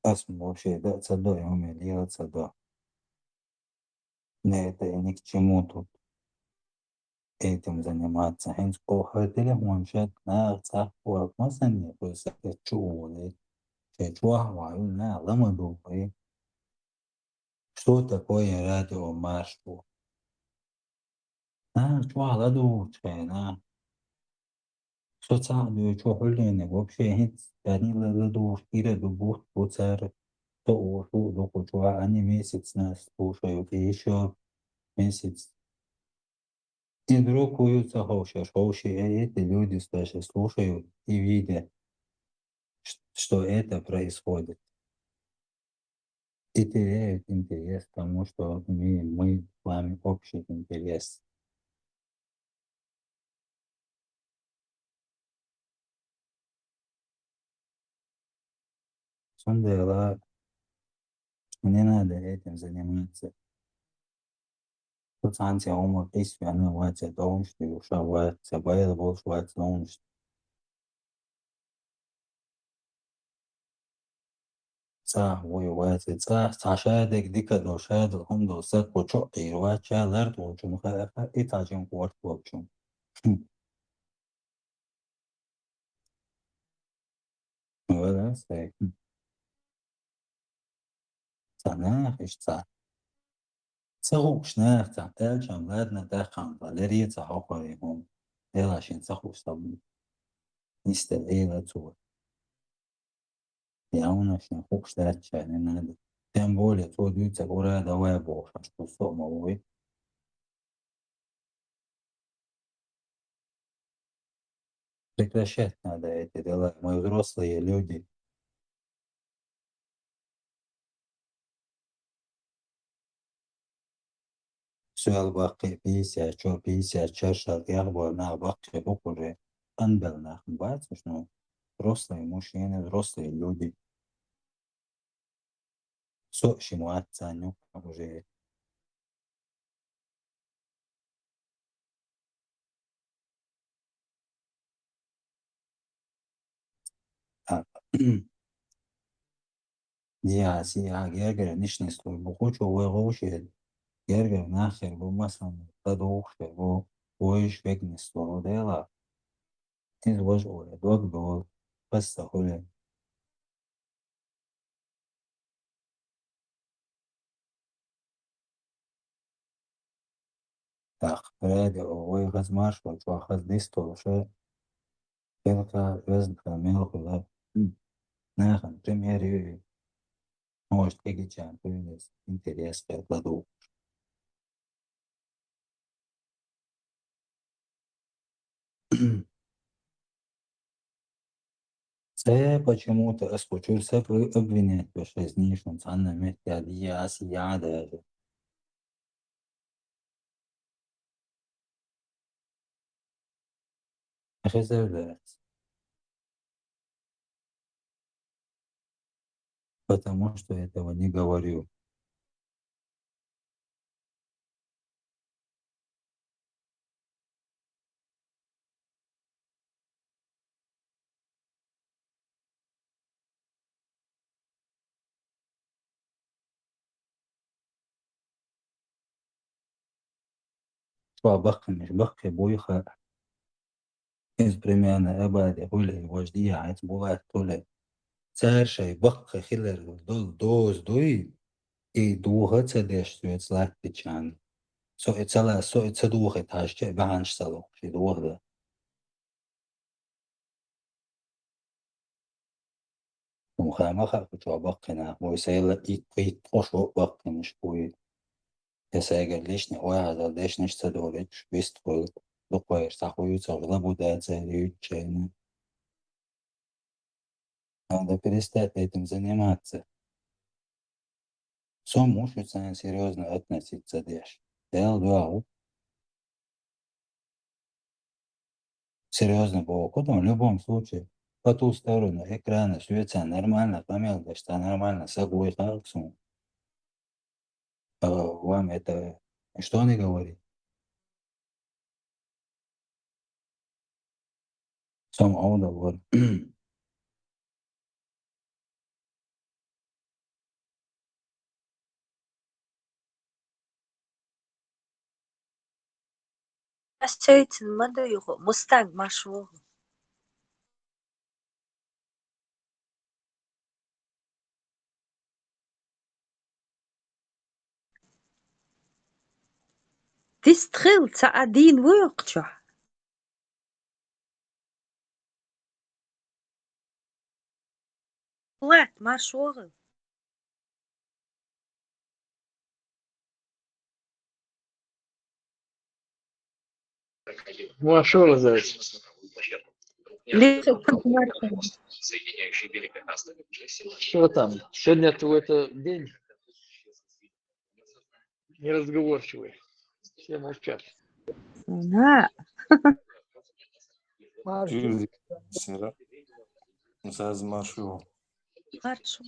Ас вовше да ца до, и у меня дела ца до. Не, это я ни к чему тут этим заниматься. ХӀинца кху хӀара телефон шен наха цхьаъ кхоьру ма санна, кхуьйсу чу а волий. Шайн чохь а вахьа, наха ла ма дугӀий. Что такое радио Маршо? Наха чохь ладугӀучу хенахь, со цхьаъ дуьйчу хьуьллениг вообще хӀинца данила ладугӀуш кира ду, бутт бу цара. Со уьш а ду кху чохь, они месяц нас слушают, и ещё месяц. И вдруг кху ю ца ховшаш, ховший, э, эти люди, слушай, слушают и видят, ш-, что это происходит. И теряют интерес к тому, что имеем мы с вами общий интерес. Цундела не надо этим заниматься. Цу цхьаьнца хӀума къийса веана вац, я довнаш дуьйхуш а вац, я байла болуш вац довнаш. ЦӀахь вуй вац, цӀахь цхьа шадерг дика а долу, шадолу хӀума долу стаг кху чу а Ӏийр вац, ша лар тӀолчунна хаьа, и цхьа жима корта волчунна. Хм. Вала сай. Цхьа нах иштта цхьа. Ца хууш нах цхьа аьлча, ладна, тӀаккха лерий ца хьокхур и хӀума. Делахь шен ца хууш ца бу. Нисдала Ӏела цо. Явна шен хууш дац ша, не надо. Тем более, цо дуьйцург ура, давай бохуш, аш кху со а ма вуй. Прекращать надо эти дела. Мы взрослые люди. Цул баккхий пятьдесят, чо пятьдесят чаршал тӀехбола нах баккхий бу-кх уже. Къанбелла нах бац уж, ну, взрослые мужчины, взрослые люди. Со ши мотт царна юкъа уже. Так. Диа, сиа, гергара нишни служба кху чу вай гӀовши. Гергара нах хир бу, масала, тӀадувхаш хир бу, вуйш вегни служба дела. Иза важа оре, дог бевал, хасса хуьле. Так, радио, вай хаза маршо, чӀоагӀа хаза дистолуша, хилха, везна хила, мел хила. М. Нахана пример ю и. Может, кегичан хуьлу интерес хила ладугӀуш. Цхьа почему-то ас кху чуьра саг обвинять веш хезний шуна цхьанна метте, диа, сиа даже. Хезар дац. Потому что этого не говорю. Чо баккхийнаш баккхий буй хаьа. Иза примерно Абаде хуьлий, важа диа хьаьца Булат хуьлий. Цара шайн баккхий хилар долу доза дуй, и доха ца деш соьца латтичарна. Со и ца ла-, со и ца дохийта хьажча а баьхьанаш ца лохуш, и доха дан. Хьуна ма хаьа, кху чохь баккхий нах бу, сайла итт-, итт-, ткъа шо баккхийнаш бу. Я сайгара личный ойхьазал дешнаш ца долуьйтуш, вистхуьлу, дукхайра схьахуьйцу, гӀила бу дацара юьйцучайна. Надо перестать этим заниматься. Со муш ю царна серьёзно относиться деш. Дела дуьхьа ву. Серьёзно боху, кху дан, в любом случае, по ту сторону экрана соьца нормально къамел деш, цхьа нормально саг вуй хаьа суна. А, вам это что не говорит? Со ма Ӏовдал вара. Ас цуьйцина ма ду юха, Мустанг марш вогӀу. Дистхила ца а дийна ву йоккхачохь. Лат, марш вогӀу. Ну, а что раздается? Леха, марш вогӀу. Что там? Сегодня твой это день. Неразговорчивый. Все молчат. Да. Марш. Сера. Саз маршо. Маршо.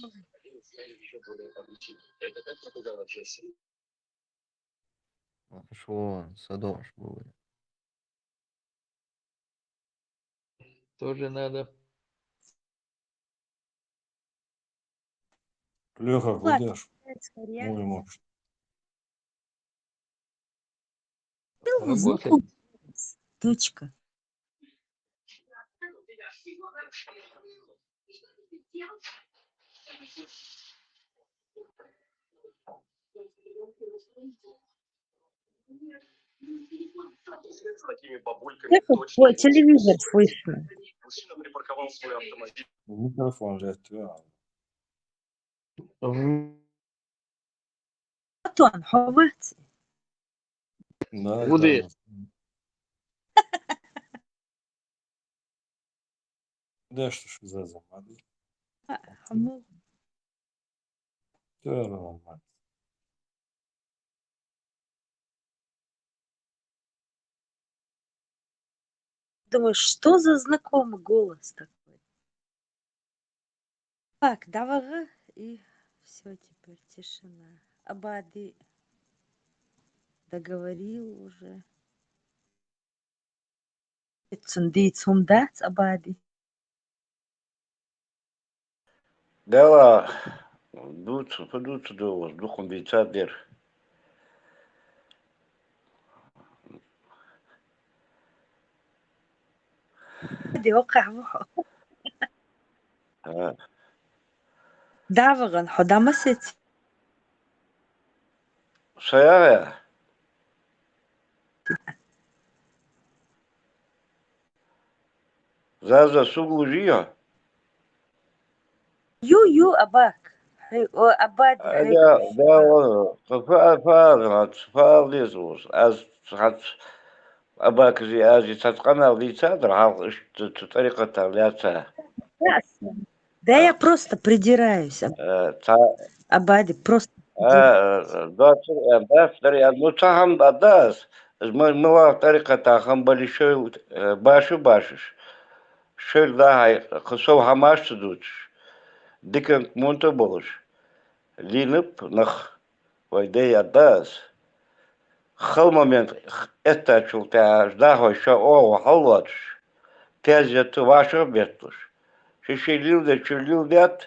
Маршо, садош будет. Тоже надо. Лёха, ладно, куда ж? Мой муж. Работает. Точка. С такими бабульками точно не будешь. Телевизор слышно. Мужчина припарковал свой автомобиль. Микрофон же отвёл. Батон, хьо вац? Да, да. Да что ж за замок? А, хьо ма. Всё нормально. Думаю, что за знакомый голос такой? Так, дӀаваха, и всё, теперь тишина. Абади договорил уже. Цун дийца хӀума дац, Абади? Дела дувц, фу дувц ду, дукха дийцад дера. Де, окхахь ву хьо. А. ДӀавахана хьо дӀа ма сеци. Са яхь я? Заза, суг лужий хьо? Ю, ю, Абак. Хье-, о, Абади, хье-, Ага, да, о, фа-, фа-, фа-, фа-, леза вуз. Аз хьац Абакази ази цхьацца къамаьл дийцадар, хьалха иштта цу тӀарикъатах лаьца. Да, я просто придираюсь, Аб-, Э, цхьа-, Абади, просто. А, э, доацар, э, дац, дар, э, ну, цхьа хӀама да, да, аз, аз ма-, мала тӀарикъатах хӀама бале шойл, э, баша башаш. Шойл дӀа-хьа кхы сов хӀамаш ца дувцаш. Диканца мунта болаш. Лийнаб нах. Вай дай а да аз. Хала момент эттачул тӀехьа дӀахо шоай оагӀув хьаллоацаш, тезета вӀашагӀбетталуш. Ши-ши леладечуьра леладаьд,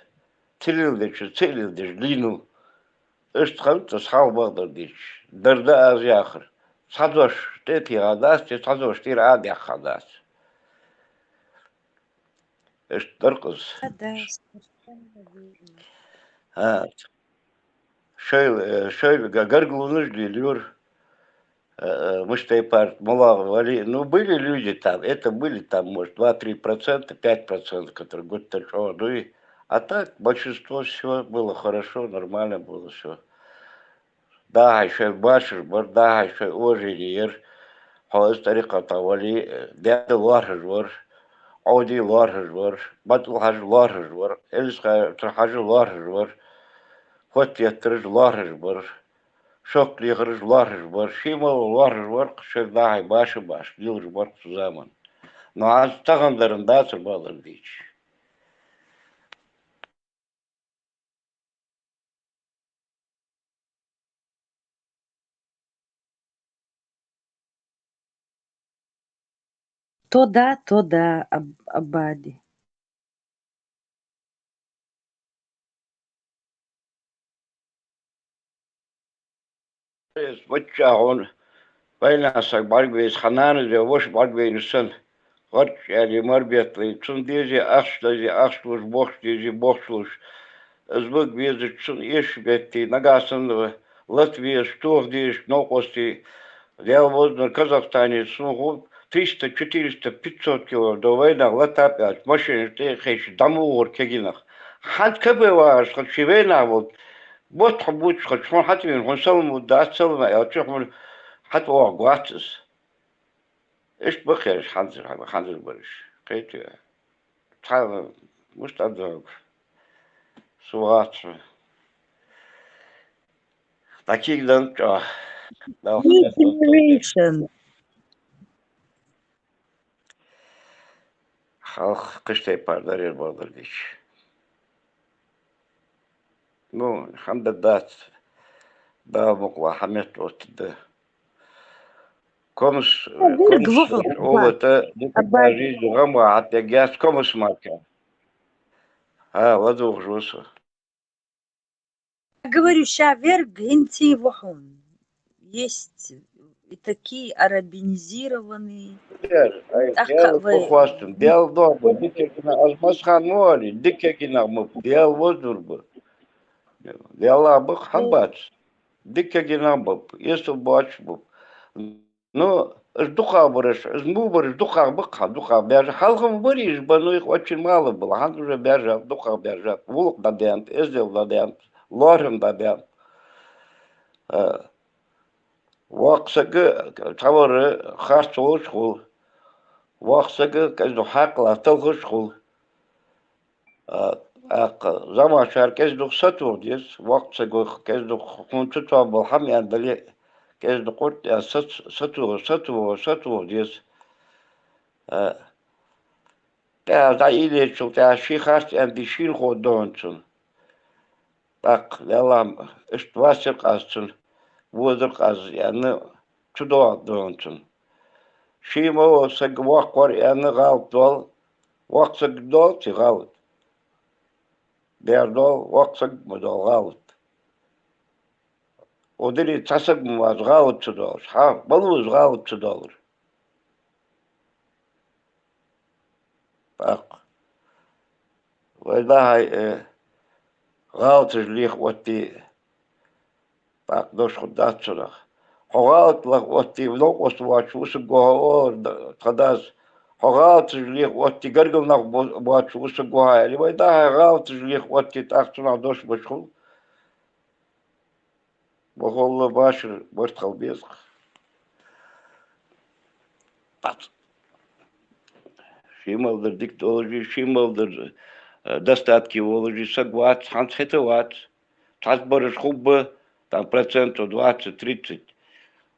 ца леладечуьра ца а леладеш, лийнав. Иштта хиннад из хьалха бакъдар дийцача. Дар да аз яхар. Цхьа дош тӀе а техадац, цхьа дош тӀера а даьккхадац. Иштта дар-кх из. А, да, совершенно верно. А, шойл, э, шойл га-, гаргалонаш лелайора, э, э, муш тайпара, мулагӀа вале. Ну, были люди там, это были там, может, два-три процента, пять процентов, которые гуттар чӀоагӀа дуй. А так, большинство, всё было хорошо, нормально было всё. ДӀа-хьа шоай башаш бар, дӀа-хьа шоай уважени яр. Хьо из тӀарикъатах вале, даьда лоархӀаш вар, Ӏовди лоархӀаш вар, БатӀал-Хьажа лоархӀаш вар, Эльскъаьра Хьажа лоархӀаш вар, Хоттеттараш лоархӀаш бар, Шоккхалехараш лоархӀаш бар, ший мала лоархӀаш вар-кх, шоай дӀа-хьа баша баш лелаш бар-кх цу заман. Но хӀанз тахан даран дацар бакъдар дийцача. То да, то да, Аб-, Абади. Вачча хьона, вайнах саг бӀаргавайза, хьа нанас бен воша бӀаргавайна санна, гӀарч аьле, мара беттале, цунна дезе ахча дезе, ахча луш, бохча дезе, бохча луш. Из бага везача цунна эшаш бетте, нагахь санна лата везаш, тоха дезаш новкъостий, Даьла возанар, Казахстане сунху триста, четыреста, пятьсот кило до вайнах латаб аьлча, машенаш тӀе а кхайча, дӀа ма вогӀур кегий нах. ХӀанз кабе вагӀаш хилча, ший вайнах волча, ботт хьо бувцаш хилча, хьона хьатӀавена, хьона салам ма дац, салам аьлча, хьона хьатӀавоагӀаргвац из. Иштта ба-кх ераш хӀанзар, хӀанзарбараш. Кхетий? Цхьа, мишта аргда хьога? Со вац хьо. ДӀакийгдан чӀоагӀа. Дала New generation. Халкъ кхыча тайпара дар ер, бакъдар дийцача. Ну, хӀама дац, Дала мукъалахь, хьа метта оттаргда. Комс, Э, вер комс глухо, Абади. Олата, никогда Абади. Жизни гӀамгӀа хьатӀаергьяц комс мара. ХӀа, ладувгӀаш ва со. Говорю, ша верг хӀинца а ву хьуна. Есть и такие арабинизированные. Дер, ай, тӀаккха Даьла вай бу хостам, Даьла догӀба, дикагина, аз масхан ма оалий, дикагина ма бу, Даьла возур бу. Даьла бакъ хьан Э. бац. Дикагина бу, эсал боацаш бу. Ну, уж дукхагӀбараш, уж мубараш дукхагӀа ба-кх хьа, дукхагӀа баьржа. Хьалха ма барий уж, ба, ну, их очень мало было, хӀанз уже баьржаб, дукхагӀа баьржаб. ГӀулакх дӀадаьннад, эздел дӀадаьннад, лоархӀам дӀадаьннад. А, воккха саг, цхьавар харц волаш хул. Воккха саг кӀезиг-дукха хьаькъалах талхаш хул. А, тӀаккха заманчар кӀезиг-дукха сатоха деза, воккха саго кӀезиг-дукха хьона цу тӀа бола хӀама аьнна дале, кӀезиг-дукха кӀорт аьнна сат-, сатоха, сатоха, сатоха деза. А, тӀаьхьа дӀаийлечул тӀаьхьа ший харц аьнна шийна ховш дона цунна. ТӀаккха, Далла, иштта вассар-кх аз цунна, возар-кх аз аьнна, чудоагӀаргдона цунна. Ший ма вар саг воккха вар аьнна гӀалат дола, воккха саг дола цу гӀалат. Бер дола, воккха саг ма дола гӀалат. Оцу дерриге цхьа саг ма вац гӀалат ца долуш. Хьа, ма луъу иза гӀалат ца долура. ТӀаккха. Вай дӀахьай, э, гӀалаташ леха оттий, тӀаккха дош хургдац цунах. Хьо гӀалат лаха оттий, новкъост воцуш ву саг гохьа, олура д-, тхан дас. Хьо гӀалаташ леха оттий, гаргара нах бо-, боцуш ву саг гохьа, аьлла. Вай дӀахьай гӀалаташ леха оттий, тӀаккха цунах дош беш хуьлу. Бохулла башар барт хила беза-кх. Бац. Ший мел дар дика долуш, ший мел дар, э, достатке волуш саг вац, хьанца хета вац. Цхьацца бараш хӀубба, там, процентов двадцать-тридцать,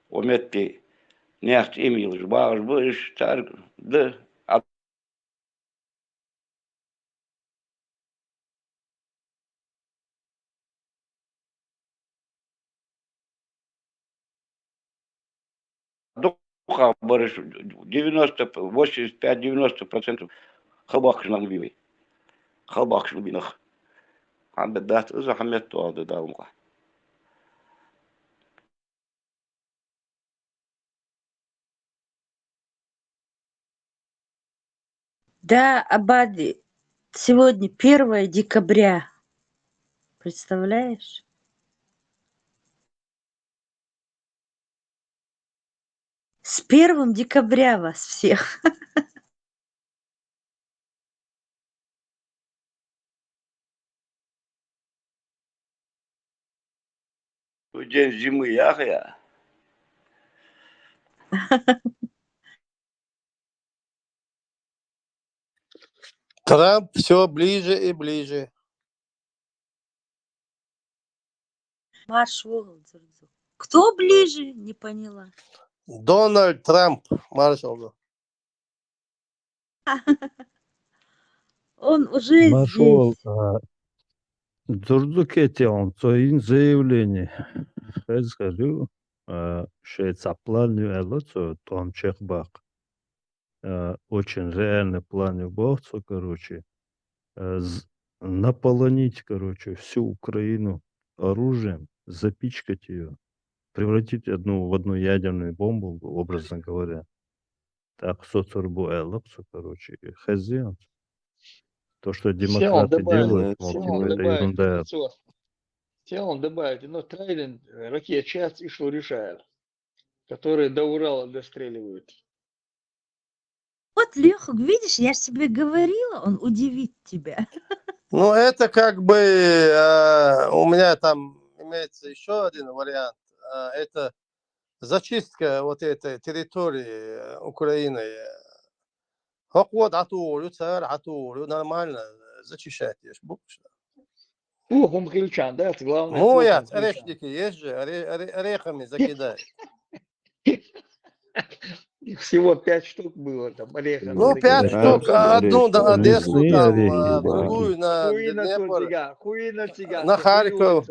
оцу метте нехца иман йолуш багӀаш бу, уьш цаьрга, да, дукхах бараш девяносто, восемьдесят пять, девяносто процентов халбаккхаш нах ма бий вай. Халбаккхаш ма бий нах. Хьан бен дац иза, хьан метта вала ду Далла мукъахь. Да, Абади, сегодня первое декабря. Представляешь? С первым декабря вас всех! День зимы яхъяь. Трамп всё ближе и ближе. Марш вогӀал, Дзурдзу. Кто ближе? Не поняла. Дональд Трамп, марш вогӀал. Он уже здесь. Марш вогӀал, а, Дзурдзу кетта, он цо йина заявление. Хеза хир ю, а, шайн цхьа план ю аьлла цо, тӀом чекхбаккха. Э, очень реальный план ю боху цо, короче, э, з-, наполонить, короче, всю Украину оружием, запичкать её, превратить одну в одну ядерную бомбу, образно говоря. Так соцур бу аьлла цо, короче, хезий. То, что демократы делают, мол, типа, это ерунда. Сел он добавить, но Трайлен, э, ракет сейчас и что решает, которые до Урала достреливают. Вот, Лёха, видишь, я ж тебе говорила, он удивит тебя. Ну, это как бы, э, у меня там имеется ещё один вариант. Э, это зачистка вот этой территории, э, Украины. ХӀокхо дӀатухур ю, цара дӀатухур ю, нормально, зачищать еш бу. Ухум хилчан, да, главное, муяц, ухум хилчан. Орешники есть же, оре-, оре-, орехами закидай. Их всего пять штук было там, орехов. Ну, пять штук, а одну на Одессу, там, а другую на Днепр, на Харьков.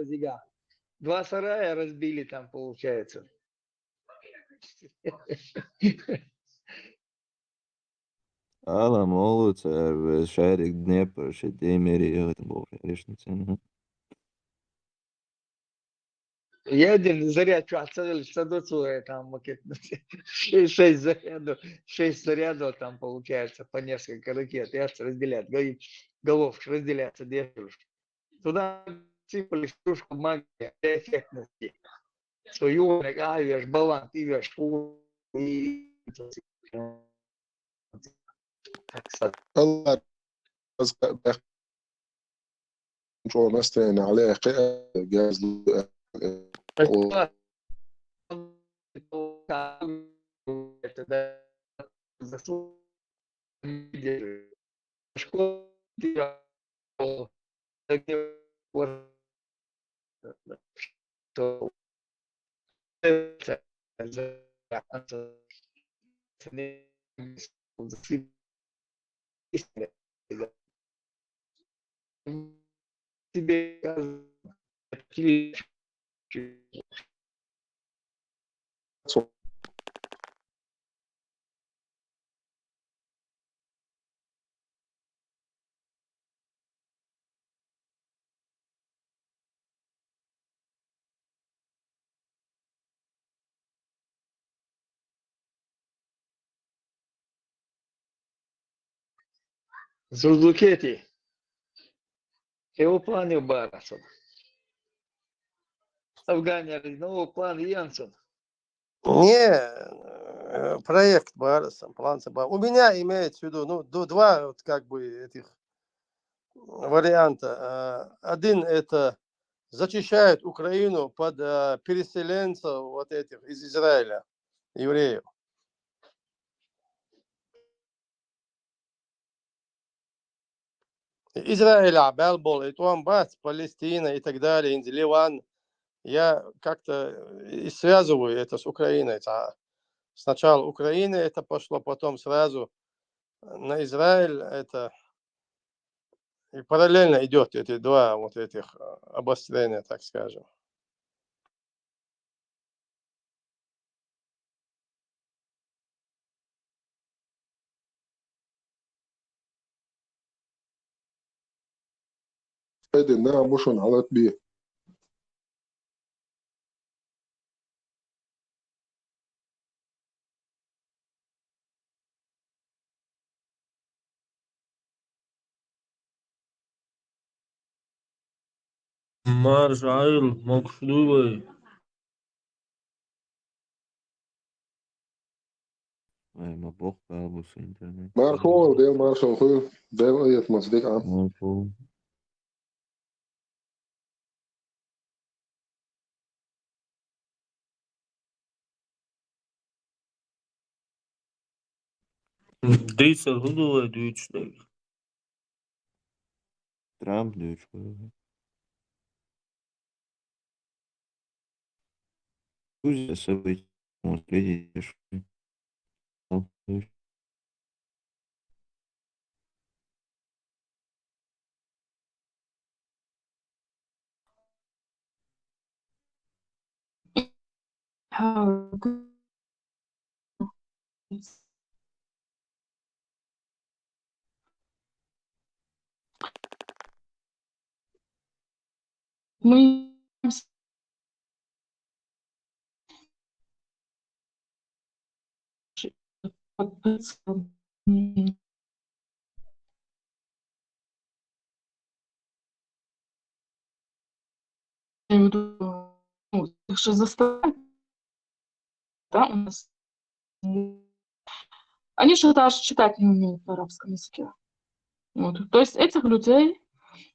Два сарая разбили там, получается. Ала молодца, э, шарик Днепр, ши Днепр, я там был, конечно, цена. Я один заряд чё, отсадил, саду свой, там, макет, шесть, шесть зарядов, шесть зарядов там получается, по несколько ракет, я разделяю, говорит, головки разделяются, две. Туда сыпали стружку магии, эффектности. Что ювек, а, веш, баланс, и веш, и Алла, чӀогӀа настроение гӀалаьхкхи, герз ду, Тебе Зурзукети. Эвпани барасан. Афганияр, ну, план Янсен. Не, э, проект барасан, план ба. У меня имеется в виду, ну, ду- два вот как бы этих варианта. Э, Один это зачищают Украину под э, переселенцев вот этих из Израиля, евреев. Израиль, Бельбол, и там бац, Палестина и так далее, Индия, Ливан. Я как-то и связываю это с Украиной. Это сначала Украина это пошло, потом сразу на Израиль это и параллельно идет эти два вот этих э, обострения, так скажем. Эден на мушон алат би. Мар жагьил, мокшудувай. Ай, ма бох балбус интернет. Мархо, дел маршо ху, дел иет маздик а. Мархо. Дисел худувай дучдек. Трамп дучку. Кузя событий, вот видишь. Мы Я имею в виду, ну, их же заставляют, да, у нас. Они же даже читать не умеют на арабском языке. Вот. То есть этих людей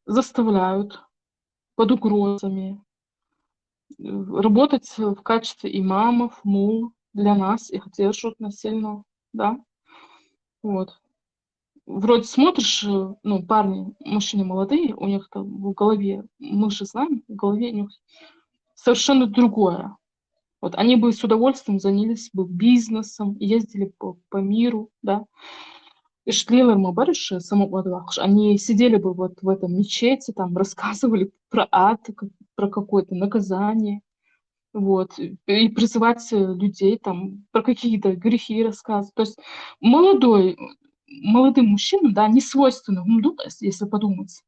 заставляют под угрозами э, работать в качестве имамов, мул. Для нас их держат насильно, да. Вот. Вроде смотришь, э, ну, парни, мужчины молодые, у них там в голове, мы же знаем, в голове у них совершенно другое. Вот они бы с удовольствием занялись бы бизнесом, ездили по, по миру, да. Иштилер ма бариш, самоуадвахш. Они сидели бы вот в этом мечети, там рассказывали про ад, как- про какое-то наказание. Вот. И призывать э, людей там про какие-то грехи рассказывать. То есть молодой, молодым мужчинам, да, не свойственно, м, думать, если подумать.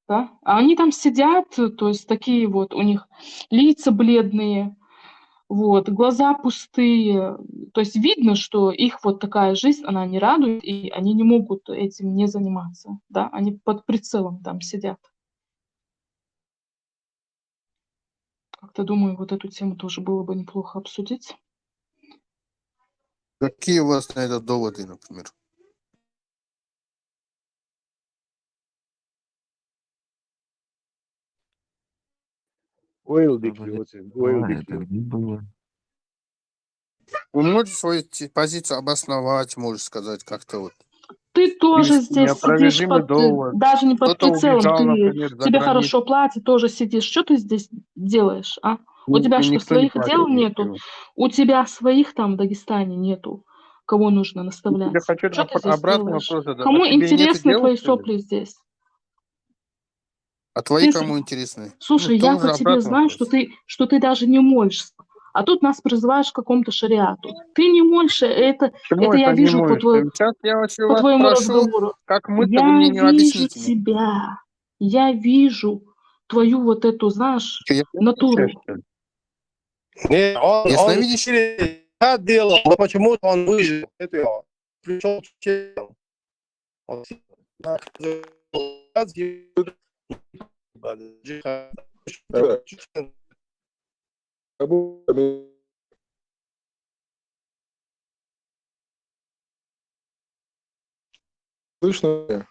Да? А они там сидят, э, то есть такие вот у них лица бледные, вот, глаза пустые. То есть видно, что их вот такая жизнь, она не радует, и они не могут этим не заниматься. Да? Они под прицелом там сидят. Как-то думаю, вот эту тему тоже было бы неплохо обсудить. Какие у вас на это доводы, например? Уэлдик, Ага, вот, Уэлдик. Это не было. Вы можете свою те- позицию обосновать, можешь сказать как-то вот. Ты тоже Есть здесь сидишь неопровержимый под, при- довод. Даже не под Кто-то прицелом, убежал, ты, например, за тебе границу. Хорошо платят, тоже сидишь. Что ты здесь делаешь, а? У Ну, тебя и что, никто не своих дел платит нету? ничего. У тебя своих там в Дагестане нету. кого нужно Я наставлять. хочу Что ты об- здесь обратный делаешь? Вопрос задать. Кому А тебе нету интересны дела, твои что ли? Сопли здесь? А твои Слушай, кому интересны? Слушай, Ну, я тоже по тебе обратный знаю, что вопрос. Ты, что ты даже не молишься. А тут нас призываешь к какому-то шариату. Ты не молишься, это, Почему это я это не вижу по, молишься? твоему, Сейчас я вообще по вас твоему спрошу, Разговору. Как мы-то вы Я мне не вижу объясните мне. Тебя. Я вижу твою вот эту, знаешь, Чё, я натуру. Что ли? Не, он, он Ясновидящий? четыре дня делал, но почему-то он выжил. Это он. Пришёл к чему? Он всегда джихад. Слышно меня?